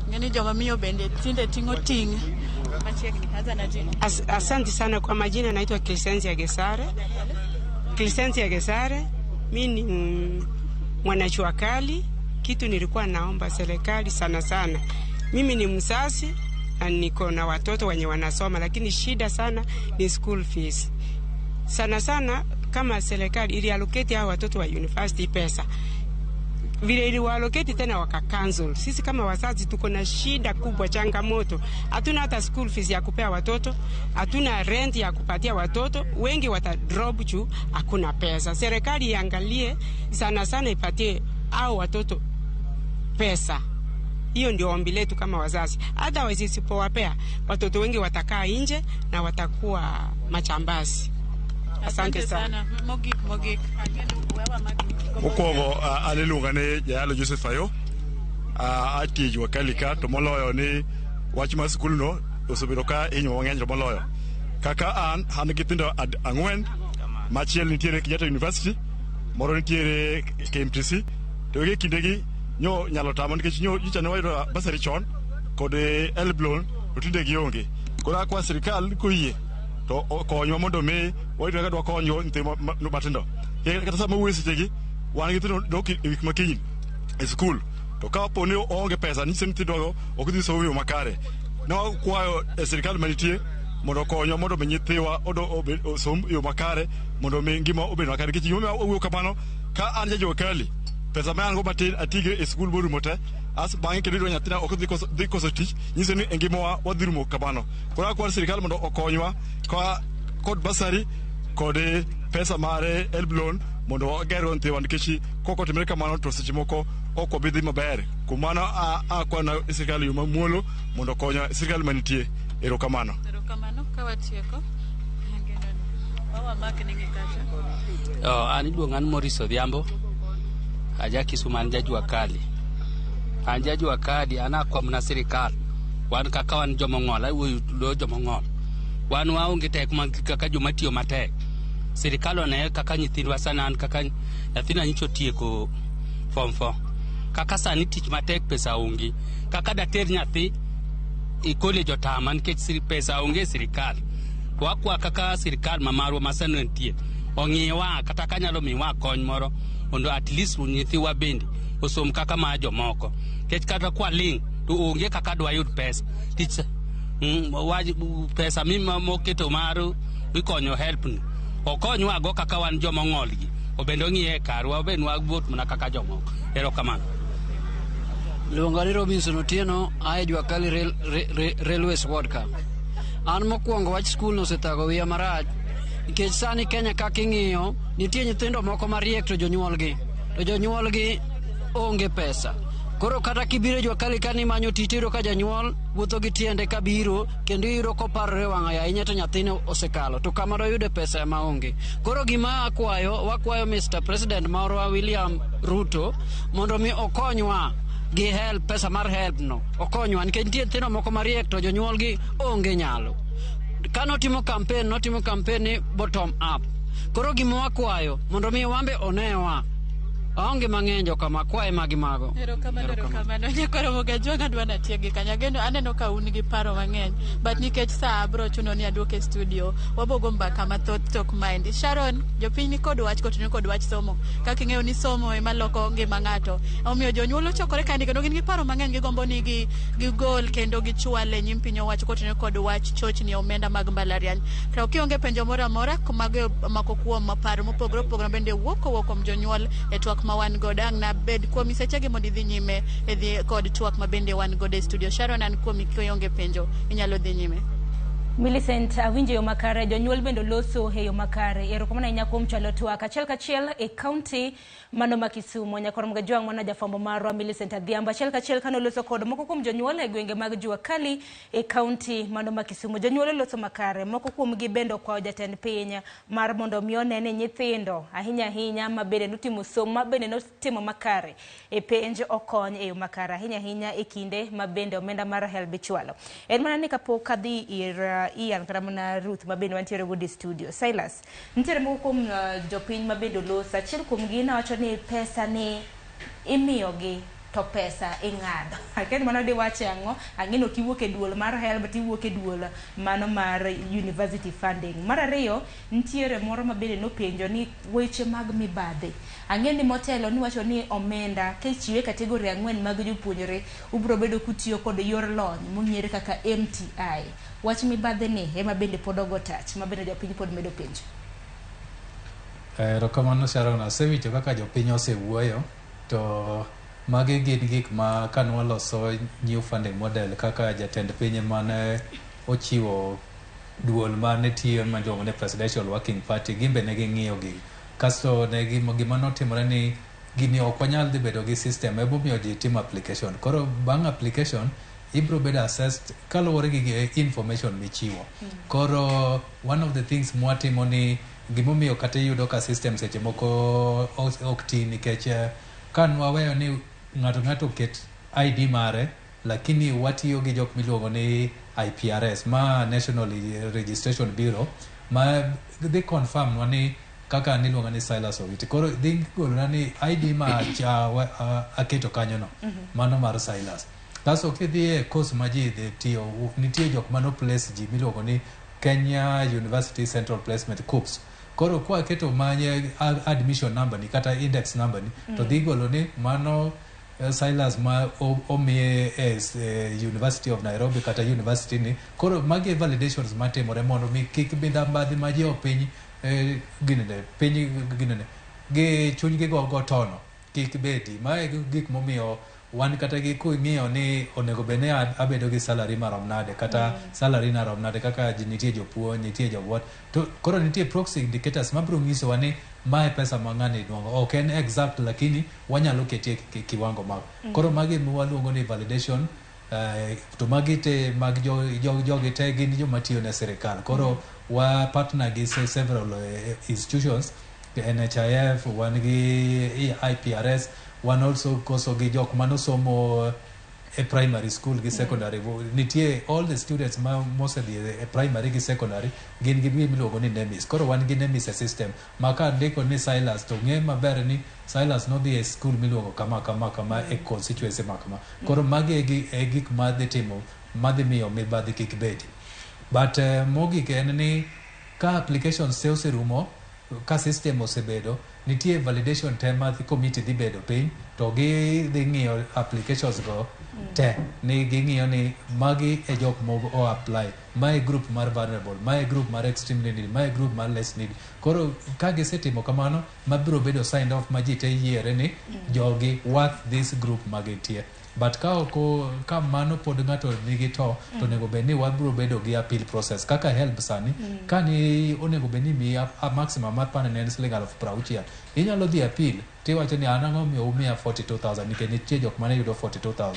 Ng'eni joma miyo bende tinde ting'o ting' machiegni. Anza na jina. Asante sana kwa majina, naitwa Crescencia Gesare. Crescencia Gesare, mi ni mwanachua kali. Kitu nilikuwa naomba serikali sana sana, mimi ni mzazi na niko na watoto wenye wanasoma, lakini shida sana ni school fees. Sana sana kama serikali ili allocate hao watoto wa university pesa vile iliwaallocate tena waka cancel. Sisi kama wazazi tuko na shida kubwa, changamoto. Hatuna hata school fees ya kupea watoto, hatuna rent ya kupatia watoto, wengi wata drop juu hakuna pesa. Serikali iangalie sana sana, ipatie hao watoto pesa. Hiyo ndio ombi letu kama wazazi. Otherwise isipowapea, watoto wengi watakaa nje na watakuwa machambazi. Asante sana. Mogik mogik. Mokwongo an iluonga ni Jayalo Joseph Ayo, atiyo e Jua Kali ka to moloyo ni wach mar skulno osebedo ka hinyowa mang'eny to moloyo. Kaka an gi nyithindo 4, machiel nitiere Kenyatta University, moro nitiere KMTC, to gi kindegi nyo nyalo tamo nikech nyocha ne wayudo bursary chon kod HELB loan to tinde gionge. Koro akwa sirikal koyie to okonywa mondo mi wayud kaka dwakonyo nyithindo matindo. Kata sama wuoyo sechegi, wan gi nyithindo dok e wik makiny e skul, to kapo ni oonge pesa nyiso ni nyithindogo ok dhi somo e yo makare. Ne wakwayo e sirikal manitie mondo okonywa mondo mi nyithiwa osom e yo makare mondo mi ngima obed makare. Nikech gimomiyo awuoyo kamano, ka an ja Jua Kali, pesa ma an go matin atige e skul morumo te, as bang'e kendo iyudo nyathina ok dhi koso tich, nyiso ni e ngimawa wadhi rumo kamano. Koro akwayo sirikal mondo okonywa kod bursary kod pesa mar HELB loan mondo wagergo nyithiwa, nikech kok otimore kamano to seche moko ok wabi dhi maber. Kuom mano akwayo sirikal e yo mamuolo mondo okonya sirikal manitie. Erokamano. Erokamano. Ka watieko. An iluonga ni Maurice Odhiambo, aja Kisumu, an ja Jua Kali. An ja Jua Kali, an akwamna sirikal. Wan kaka wan jomong'ol, awuoyo lo jomong'ol. Wan waonge teko kaka joma tiyo matek. Sirikal one kaka nyithindwa sana, an kaka nyathina nyocha otieko form 4. Kaka sani tich matek pesa onge. Kaka dater nyathi e college otama nikech pesa onge e sirikal. To wakwa kaka sirikal ma marwa ma sani nitie ong'iwa kata kanyalo miwa kony moro mondo at least nyithiwa bende osom kaka ma jomoko. Nikech kata kwaling' to onge kaka dwayud pesa. Tich pesa moketo mar ikonyo help ni okonywa go kaka wan jomong'ol gi obende ong'iye karwa obed wawuoth mana kaka jomoko. Erokamano. Luonga ni Robinson Otieno, ae Jua Kali Railways Ward ka. An mokwongo wach skul no osethago wiya marach nikech sani Kenya kaka ing'iyo nitie nyithindo moko mariek to jonyuolgi onge pesa. Koro kata kibiro Jua Kali ka nimanyo tich iyudo ka janyuol wuotho gi tiende kabiro kendo iyudo koparore wang'e ahinya to nyathine osekalo to kama doyude pesa ema onge. Koro gima akwayo, wakwayo Mr. President marwa William Ruto mondo mi okonywa gi help, pesa mar help no okonywa nikech nitie nyithindo moko mariek to jonyuolgi onge nyalo. Kanotimo campaign, notimo campaign ni bottom up. Koro gima wakwayo mondo mi wambe onewa. Aonge mang'eny jokama kwaye magi mago. Erokamano, erokamano. Nyakoro Mogajwang' adwa natiegi kanyo. Ageno aneno ka un gi paro mang'eny. But nikech saa bro chuno ni aduok e studio. Wabogo mbaka mathoth tok maendi. Sharon, jopiny ni kod wach kotenore kod wach somo. Kaka ing'eyo ni somo ema loko ngima ng'ato. Omiyo jonyuol ochokore kaendi kendo gin gi paro mang'eny gigombo ni gigol kendo gichwal e nyim piny owacho kotenore kod wach chochni omenda mag mbalariany. To kionge penjo moro amora mago mako kuom paro mopogore opogore bende wuok kowuok kuom jonyuol e twak ma wan godo. Ang' nabed kuomi sechegi mondo idhi nyime e dhi kod twak ma bende wan godo e studio. Sharon, an kuomi kionge penjo inyalo dhi nyime. Millicent, awinjo yo makare, jonyuol bende loso e yo makare. Erokamano ahinya kuom chwalo twak achiel kachiel e kaunti mano ma Kisumu. Nyakoro Mogajwang' mano jafwambo marwa Millicent Adhiambo achiel kachiel kane oloso kod moko kuom jonyuol e gwenge mag Jua Kali e kaunti mano ma Kisumu. Jonyuol oloso makare, moko kuomgi bende okwayo jatend piny mar mondo mi one ni nyithindo ahinya ahinya ma bende notimo somo ma bende notimo makare e penj okony e yo makare ahinya ahinya e kinde ma bende omenda mar HELB ichwalo. En mana ni kapok adhi ir Ian kata mana Ruth ma bende wantiere godo e studio. Silas, nitiere moko kuom jopiny ma bende oloso. Achiel kuomgi nowacho ni pesa ni imiyogi to pesa ing'ado. Akia ni mano diwache ang'o? Ang'e ni ok iwuok e duol mar HELB to iwuok e duol mano mar university funding. Mar ariyo, nitiere moro ma bende nopenjo ni weche mag mibadhi. Ang'e ni motelo niwacho ni omenda kichiwe e category ang'wen mag jopuonjre, ubiro bedo kutiyo kod yor lony mong'ere kaka MTI. Wach mibadhi ni ema bende pod ogo tach ma bende jopiny pod medo penjo. Erokamano Sharon, asewinjo kaka jopiny osewuoyo to magi gin gik ma ka nwaloso new funding model kaka jatend piny mane ochiwo duol mane tiyo miluongo ni Presidential Working Party, gin be ne ging'iyo gigi. Kasto ne gima notimore ni gini ok wanyal dhi bedo gi system emomiyo ji timo application. Koro bang' application ibro bedo assessed kaluwore gi information michiwo. Koro one of the things mwatimo ni gimomiyo kata iyudo ka system seche moko ok ti nikech ka nwaweyo ni ng'ato ng'ato oket ID mare lakini watiyo gi jok miluongo ni IPRS ma National Registration Bureau ma dhi confirm nwa ni kaka niluonga ni Silas Owiti. Koro dhi golona ni ID ma cha, aketo kanyo no mano mar Silas. Kasto kidhi e course ma ji dhi tiyo, nitie jok mano place ji miluongo ni Kenya University Central Placement KUCCPS. Koro kwaketo manye admission number ni kata index number ni to dhi golo ni mano Silas ma omiye e University of Nairobi kata university ni. Koro magi e validations matimore mondo mi kik mibadhi ma ji opiny ginene piny ginene gi chunygi go tono kik bedi. Mae e gik momiyo wan kata gi king'iyo ni onego bed ni abedo gi salary marom nade kata salary na rom nade kaka nitie jopuonj nitie jowuoth to koro nitie proxy indicators mabiro nyisowa ni mae pesa ma ng'ani nwang'o ok en exact lakini wanyalo ketie kiwango mago. Koro magi waluongo ni validation to magi te mag jogi te gin joma tiyo ne sirikal. Koro wa partner gi several institutions NHIF wan gi IPRS wan also koso gi jok manosomo e primary school gi secondary nitie all the students ma mosedhi e primary gi secondary gin gi gima iluongo ni NEMIS koro wan gi NEMIS e system ma ka ndiko ni Silas to ng'e maber ni Silas nodhi e school miluongo kama kama kama e constituency ma kama koro magi e gik madhi timo madhi miyo mibadhi kik bedi but mogik en ni ka applications te oserumo ka system osebedo nitie validation te ma committee dhi bedo piny to gi dhi ng'iyo applications go te ni ging'iyo ni magi e jok mo o apply mae group mar vulnerable mae group mar extremely needy mae group mar less needy koro ka gisetimo kamano mabiro bedo signed off ma ji te yiere ni jogi worth this group ma gintie but ka ok ka mano pod ng'ato nigi to to onego bed ni wabiro bedo gi appeal process kaka HELB sani ka ni onego bed ni miyi a maximum mar pane ne en siling 60,000 inyalo dhi appeal tiwacho ni an ang'o miyo umiya 42000 nikech nitie jok mane yudo 42000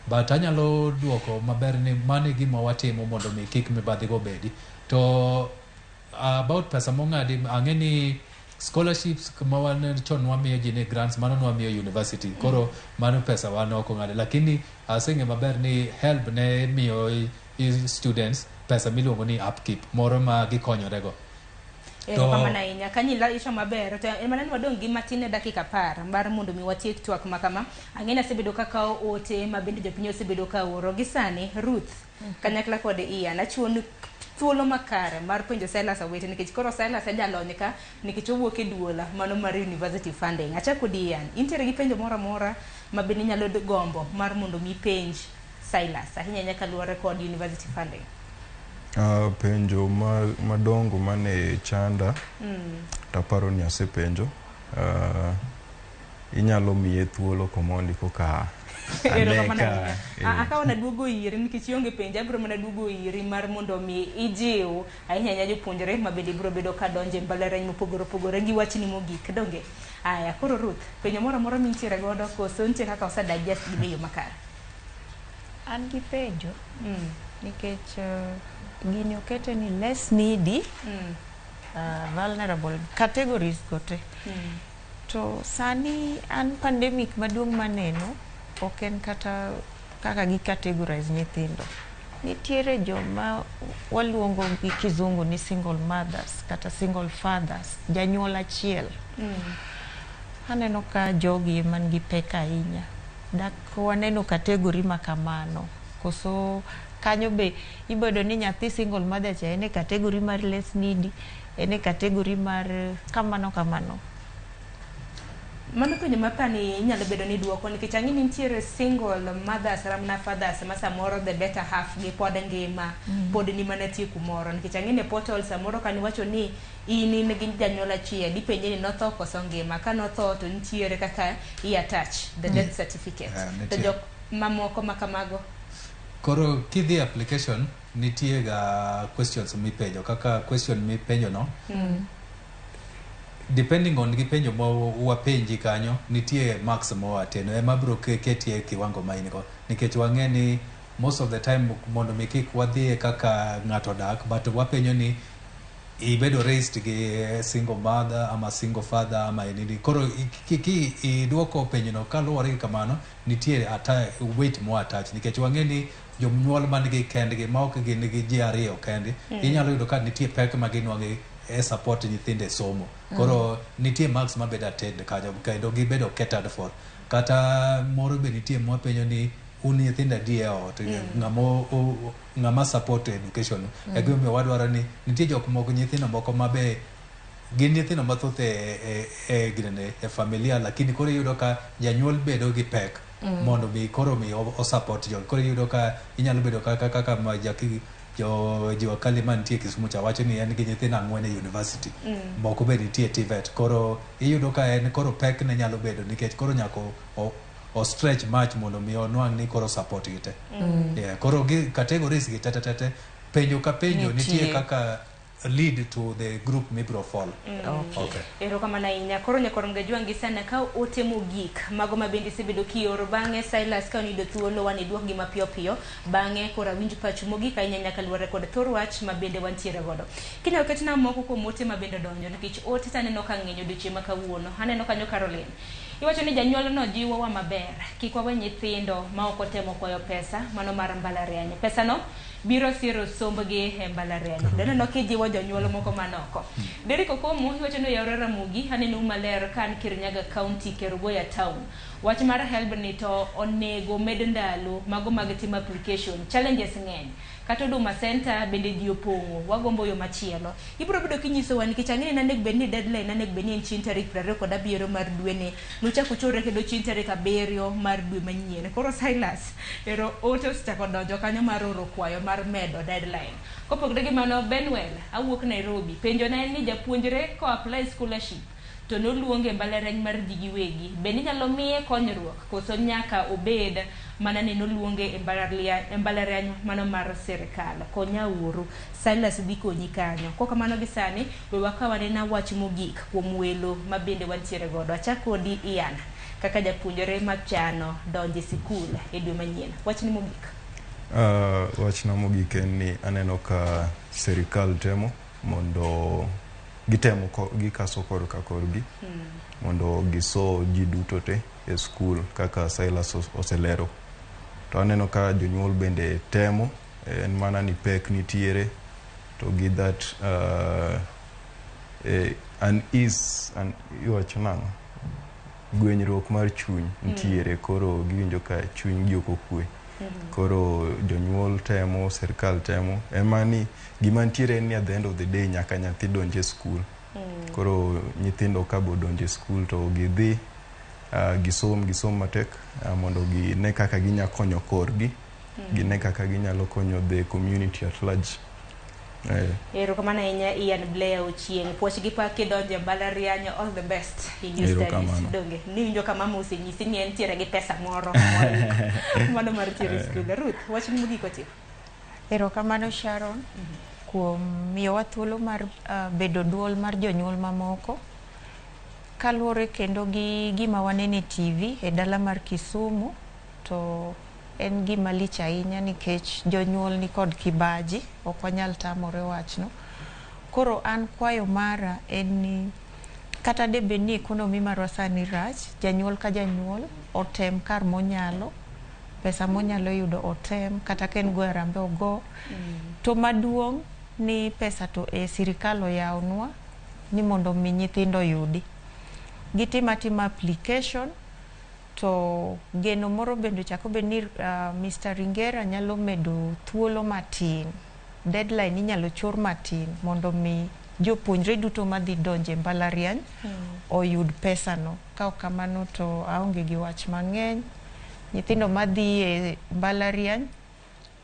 but anyalo duoko maber ni mano e gima watimo mondo mi kik mibadhi go bedi to about pesa mong'adi ang'e ni scholarships ma wan chon wamiyo ji ni grants mano nwamiyo university koro mano pesa wan ok ong'adi lakini aseng'e maber ni HELB ne miyo students pesa miluongo ni upkeep moro ma gikonyorego Erokamano ahinya. Kanyo icho maber to en mana ni wadong' gi matin ne dakika 10 mar mondo mi watiek twak ma kama. Ang'e ni asebedo kakawo ote ma bende jopiny osebedo ka oro. Gi sani Ruth kanyakla kod Ian achiwo ni thuolo makare mar penjo Silas Awete nikech koro Silas e jalony ka nikech owuok e duola mano mar university funding. Achako kod Ian, intiere gi penjo moro amora ma bende inyalo gombo mar mondo mi ipenj Silas ahinya ahinya kaluwore kod university funding? Penjo madongo mane chanda taparo ni asepenjo. Inyalo miye thuolo komondi koka Erokamano ahinya. Akawo naduogo iri nikech ionge penjo abiro mana duogo iri mar mondo mi ijiw ahinya ahinya jopuonjre ma bende biro bedo ka donjo e mbalariany mopogore opogore gi wachni mogik donge. Aya koro Ruth, penjo moro amora mintiere godo koso nitie kaka ose digest gi e yo makare? An gi penjo nikech gini okete ni less needy vulnerable categories go te. To sani an pandemic maduong' maneno ok en kata kaka gi categorize nyithindo. Nitiere joma waluongo gi kizungu ni single mothers kata single fathers, janyuol achiel. Aneno ka jogi ema nigi pek ahinya. Dak waneno category ma kamano. Koso kanyo be iboyudo ni nyathi single mother cha en e category mar less needy, en e category mar kamano kamano. Mano penjo ma pani inyalo bedo ni duoko nikech ang'e ni nitiere single mothers ramna fathers ma samoro the better half gi pod ngima pod ni mana tie kumoro nikech ang'e ni e portal samoro kaniwacho ni in in gi janyuol achiel ipenje ni notho koso ngima ka notho to nitiere kaka i attach the death certificate to Nitie. jok mamoko ma kamago. Koro kidhi application nitie ga questions mipenjo kaka question mipenjo no depending on gi penjo ma wapenji kanyo nitie marks mowateno ema biro ketie kiwango ma in go nikech wang'e ni most of the time mondo mi kik wadhie kaka ng'ato dak but wapenjo ni ibedo raised gi single mother ama single father ama nini. Koro ki iduoko penjono kaluwore gi kamano nitie ata weight mo attach nikech wang'e ni jonyuol man gi kendgi ma ok gin gi ji ariyo kendi inyalo yudo ka nitie pek ma ginwang'o e support nyithindo e somo. Koro nitie marks mabedo attend kanyo kendo gibedo catered for. Kata moro be nitie mwapenjo ni un nyithindo adi e ot, ng'ama ng'ama support education. E gimomiyo wadwaro ni nitie jok moko, nyithindo moko ma be gin nyithindo mathoth e ginene e familia, lakini koro iyudo ka janyuol bedo gi pek mondo mi koro mi o support jogi. Koro iyudo ka inyalo bedo kaka ma jaki jo jua kali mantie Kisumu cha wacho ni en gi nyithindo 4 e university, moko be nitie TVET. Koro iyudo ka en koro pek ne nyalo bedo nikech koro nyaka o stretch much mondo mi onwang' ni koro support gi te. Yeah, koro gi categories gi te te te te, penjo ka penjo nitie Nitie. kaka lead to the group mibro fall. Okay. Okay. Erokamano ahinya. Koro nyakoronga jwangi sana ka ote mogik mago ma bende isebedo kioro bang'e Silas ka oniyudo thuolo wan idwokgi mapiyo piyo bang'e koro awinj pachu mogik ahinya nyaka luwore kod thor wach ma bende wantiere godo. Kinyalo ketna moko kuom ote ma bende odonjo nikech ote taneno ka ng'eny odiochieng' ma kawuono. Aneno kanyo Caroline. Iwacho ni janyuolno jiwowa maber kik wawe nyithindo ma ok otemo kwayo pesa mano mar mbalariany. Pesano biro siro sombgi e mbalariany. Daneno kijiwo jonyuol moko manoko. Derrick Okomo iwacho ni oyawre Ramogi anenou maler ka an Kirinyaga County Kerugoya Town. Wach mar HELB ni to onego med ndalo mago mag timo application. Challenges ng'eny. Kata Huduma Center bende ji opong'o. Wagombo yo machielo. Ibiro bedo kinyisowa nikech ang'e ni nanego bed ni deadline nanego bed ni en chieng' tarik 27 mar dweni. Nuchako uchore kendo chieng' tarik 7 mar dwe manyien. Koro Silas, ero ote osechako donjo kanyo mar oro kwayo mar medo deadline. Kopogore gi mano, Benwell, awuok Nairobi. Penjo na en ni japuonjre ko apply scholarship to noluonge e mbalariany mar ji giwegi. Bende inyalo miye konyruok koso nyaka obed mana ni noluonge e mbalariany mano mar sirikal? Konya uru. Silas dhi konyi kanyo. Kok kamano gi sani, we wakaw anena wach mogik kuom welo ma bende wantiere godo. Achak kodi Ian, kaka japuonjre machano donjo e sikul e dwe manyien. Wachni mogik. Wachna mogik en ni aneno ka sirikal temo mondo gitemo gikaso korka korgi mondo giso ji duto te e skul kaka Silas oselero. To aneno ka jonyuol bende temo, en mana ni pek nitiere to gi that an is an iwacho nang'o, gwenyruok mar chuny nitiere, koro giwinjo ka chuny gi ok okwe. Koro jonyuol temo, sirikal temo, ema ni gima nitiere en ni at the end of the day nyaka nyathi donj e skul. Koro nyithindo ka bodonjo e skul to gidhi gisom matek mondo gine kaka ginya konyo korgi, gine kaka ginyalo konyo the community at large. Erokamano ahinya Ian Blair Ochieng'. Puoch gi pak kidonjo e mbalariany, all the best in your studies. Erokamano. Donge niwinjo ka mama osenyisi ni entiere gi pesa moro mano mar tiere e skul. Ruth, wachni mogik otieko. Erokamano Sharon kuom miyowa thuolo mar bedo duol mar jonyuol mamoko. Kaluwore kendo gi gima waneno e TV e dala mar Kisumu, to en gima lich ahinya nikech jonyuol nikod kibaji, ok wanyal tamore wachno. Koro an kwayo mara en ni kata debed ni economy marwa sani rach, janyuol ka janyuol otem kar monyalo, pesa monyalo yudo otem, kata ka en goyo harambee ogo. To maduong' ni pesa to e sirikal oyawnwa ni mondo mi nyithindo oyudi. Gitim atima application To geno moro bende chako bed ni Mr. Ringera nyalo medo thuolo matin, deadline inyalo chor matin mondo mi jopuonjre duto madhi donje mbalariany oyud pesano. Ka ok kamano to aonge gi wach mang'eny. Nyithindo madhi e mbalariany,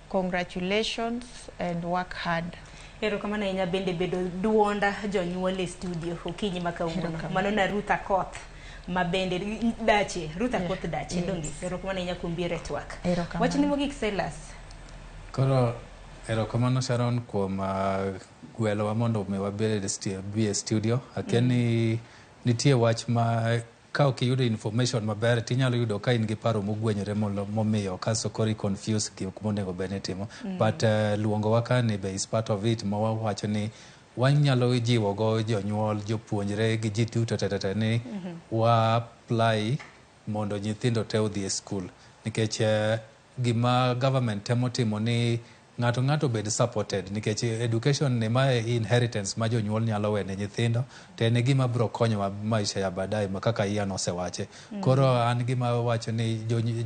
congratulations and work hard. Erokamano ahinya bende bedo duonda jonyuol e studio okinyi ma kawuono. Erokamano. Mano na Ruth Akoth ma bende dache, Ruth Akoth dache. Yes. Donge erokamano ahinya kuom biro e twak. Erokamano. Wachni mogik, Silas. Koro erokamano Sharon kuom gwelowa mondo omi wabed bi e studio. Akia ni nitie wach ma ka ok iyudo information maber tinyalo yudo ka in gi paro mogwenyore momiyo kasto koro i confuse gik monego bed ni itimo. But luongowa ka ni be is part of it ma wawacho ni wanyalo jiwogo jonyuol, jopuonjre gi ji duto te ni wa apply mondo nyithindo te odhi e skul nikech gima government temo timo ni ng'ato ng'ato bed supported nikech education ni mae inheritance ma jonyuol nyalo wene nyithindo to en e gima biro konyowa maisha ya baadaye ma kaka Ian osewache. Koro an gima wacho ni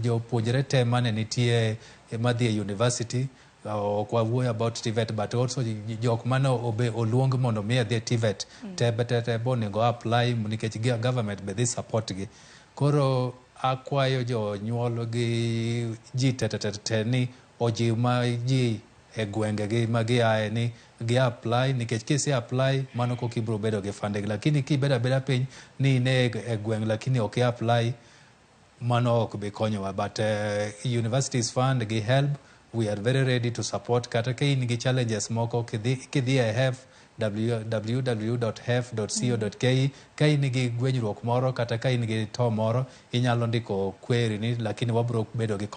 jopuonjre te mane nitie madhi e university, ok wawuoyo about TVET but also jok mane obe oluong mondo mi odhi e TVET te te te bonego apply nikech government be dhi support gi. Koro akwayo jonyuol gi ji te te te te ni ojiw ma ji e gwengegi ma giaye ni gi apply nikech kise apply mano koka ibiro bedo gi funding, lakini kibedo abeda piny ni in e gweng' lakini ok i apply, mano ok bi konyowa. But universities fund gi HELB, we are very ready to support. Kata ka in gi challenges moko, kidhi e HEF, www.hef.co.ke, ka in gi gwenyruok moro kata ka in gi to moro, inyalo ndiko query ni, lakini wabiro bedo gi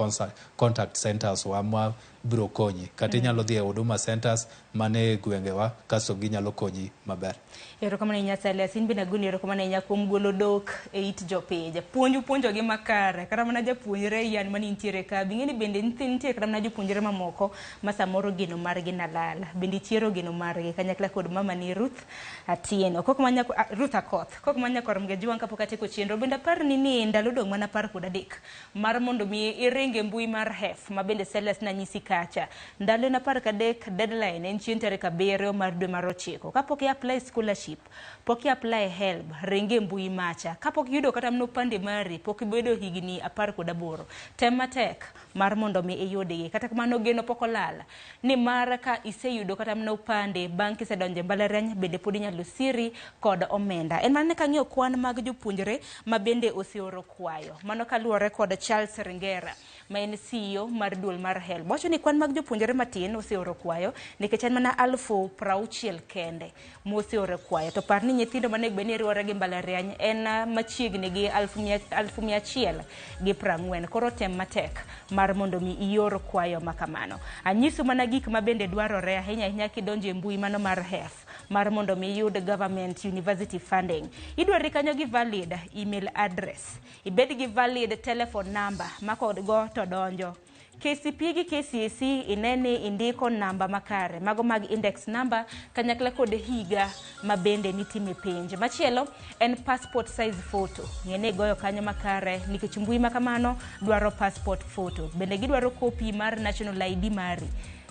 contact centers wa ma biro konyi, kata inyalo dhi e huduma centers mane e gwengewa kasto ginyalo konyi maber. Erokamano ahinya Silas, in bende agoni erokamano ahinya kuom golo dhok e it jopiny. Puonj puonjogi makare, kata mana japuonjre Ian manintiere ka, bing'e ni bende nitie kata mana jopuonjre mamoko ma samoro geno margi nalal. Bende ichiero geno margi kanyakla kod mama ni Ruth Atieno. Kok manya, Ruth Akoth. Kok manya kor Mgajuang kapok atieko chenro. Bende aparni ni ndalo dong' mana 13 mar mondo mi iring e mbui mar HEF ma bende Silas nanyisi kacha. Ndalo en 13, deadline en chieng' tarik 7 mar dwe mar 9. Kapok i apply scholarship, pok i apply HELB, ring e mbui macha. Kapok iyudo kata mana opande mari, pok ibedo higni 18. Tem matek mar mondo mi iyudgi. Kata kamano geno pok olal. Nimar ka iseyudo kata mana opande bang' kisedonjo e mbalariany bende pod inyalo siri kod omenda. En mana ni kang'iyo kwan mag jopuonjre ma bende oseoro kwayo. Mano kaluwore kod Charles Ringera ma en CEO mar duol mar HELB. Wacho ni kwan mag jopuonjre matin oseoro kwayo nikech en mana 60,000 kende moseoro kwayo. To par ni nyithindo manego bed ni riwore gi mbalariany en machiegni gi 140,000. Koro tem matek mar mondo mi ior kwayo ma kamano. Anyiso mana gik ma bende dwarore ahinya ahinya kidonjo e mbui mano mar HEF mar mondo mi iyud government university funding. Idwari kanyo gi valid email address, ibed gi valid telephone number ma go to donjo. KCPE gi KCSE ine ni indiko namba makare, mago mag index number kanyakla kod higa ma bende nitime penj. Machielo en passport size photo. Ng'e ni igoyo kanyo makare nikech mbui ma kamano dwaro passport photo. Bende gidwaro kopi mar national ID mari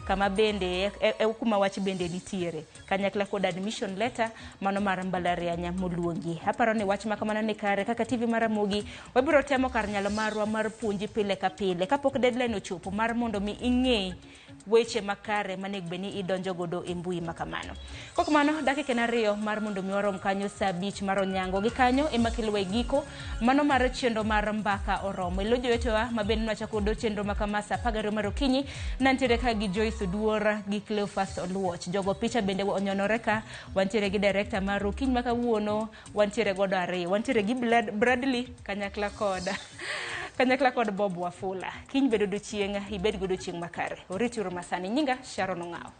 kama bende e kuma wach bende nitiere kanyakla kod admission letter mano mar mbalariany moluongi. Aparo ni wach ma kamano ni kare. Kaka TV mar Ramogi wabiro temo kar nyalo marwa mar puonji pile ka pile kapok deadline ochopo mar mondo mi ing'e weche makare manego bed ni idonjo godo e mbui ma kamano. Kok mano dakika en 2 mar mondo mi warom kanyo saa 5 mar onyango. Gi kanyo ema kelowa e giko mano mar chenro mar Mbaka Oromo. Ilo jowetewa ma bende nwachako godo chenro ma kama saa 12 mar okinyi nantiere ka gi Joyce Oduor gi Cleophas Oluoch. Jogo picha bende onyonore ka, wantiere gi director mar okinyi ma kawuono, wantiere godo 2, wantiere gi Bradley kanyakla kod Bob Wafula. Kiny bedo odiochieng', ibed godo chieng' makare. Orituru masani. Nyinga Sharon Ong'awo.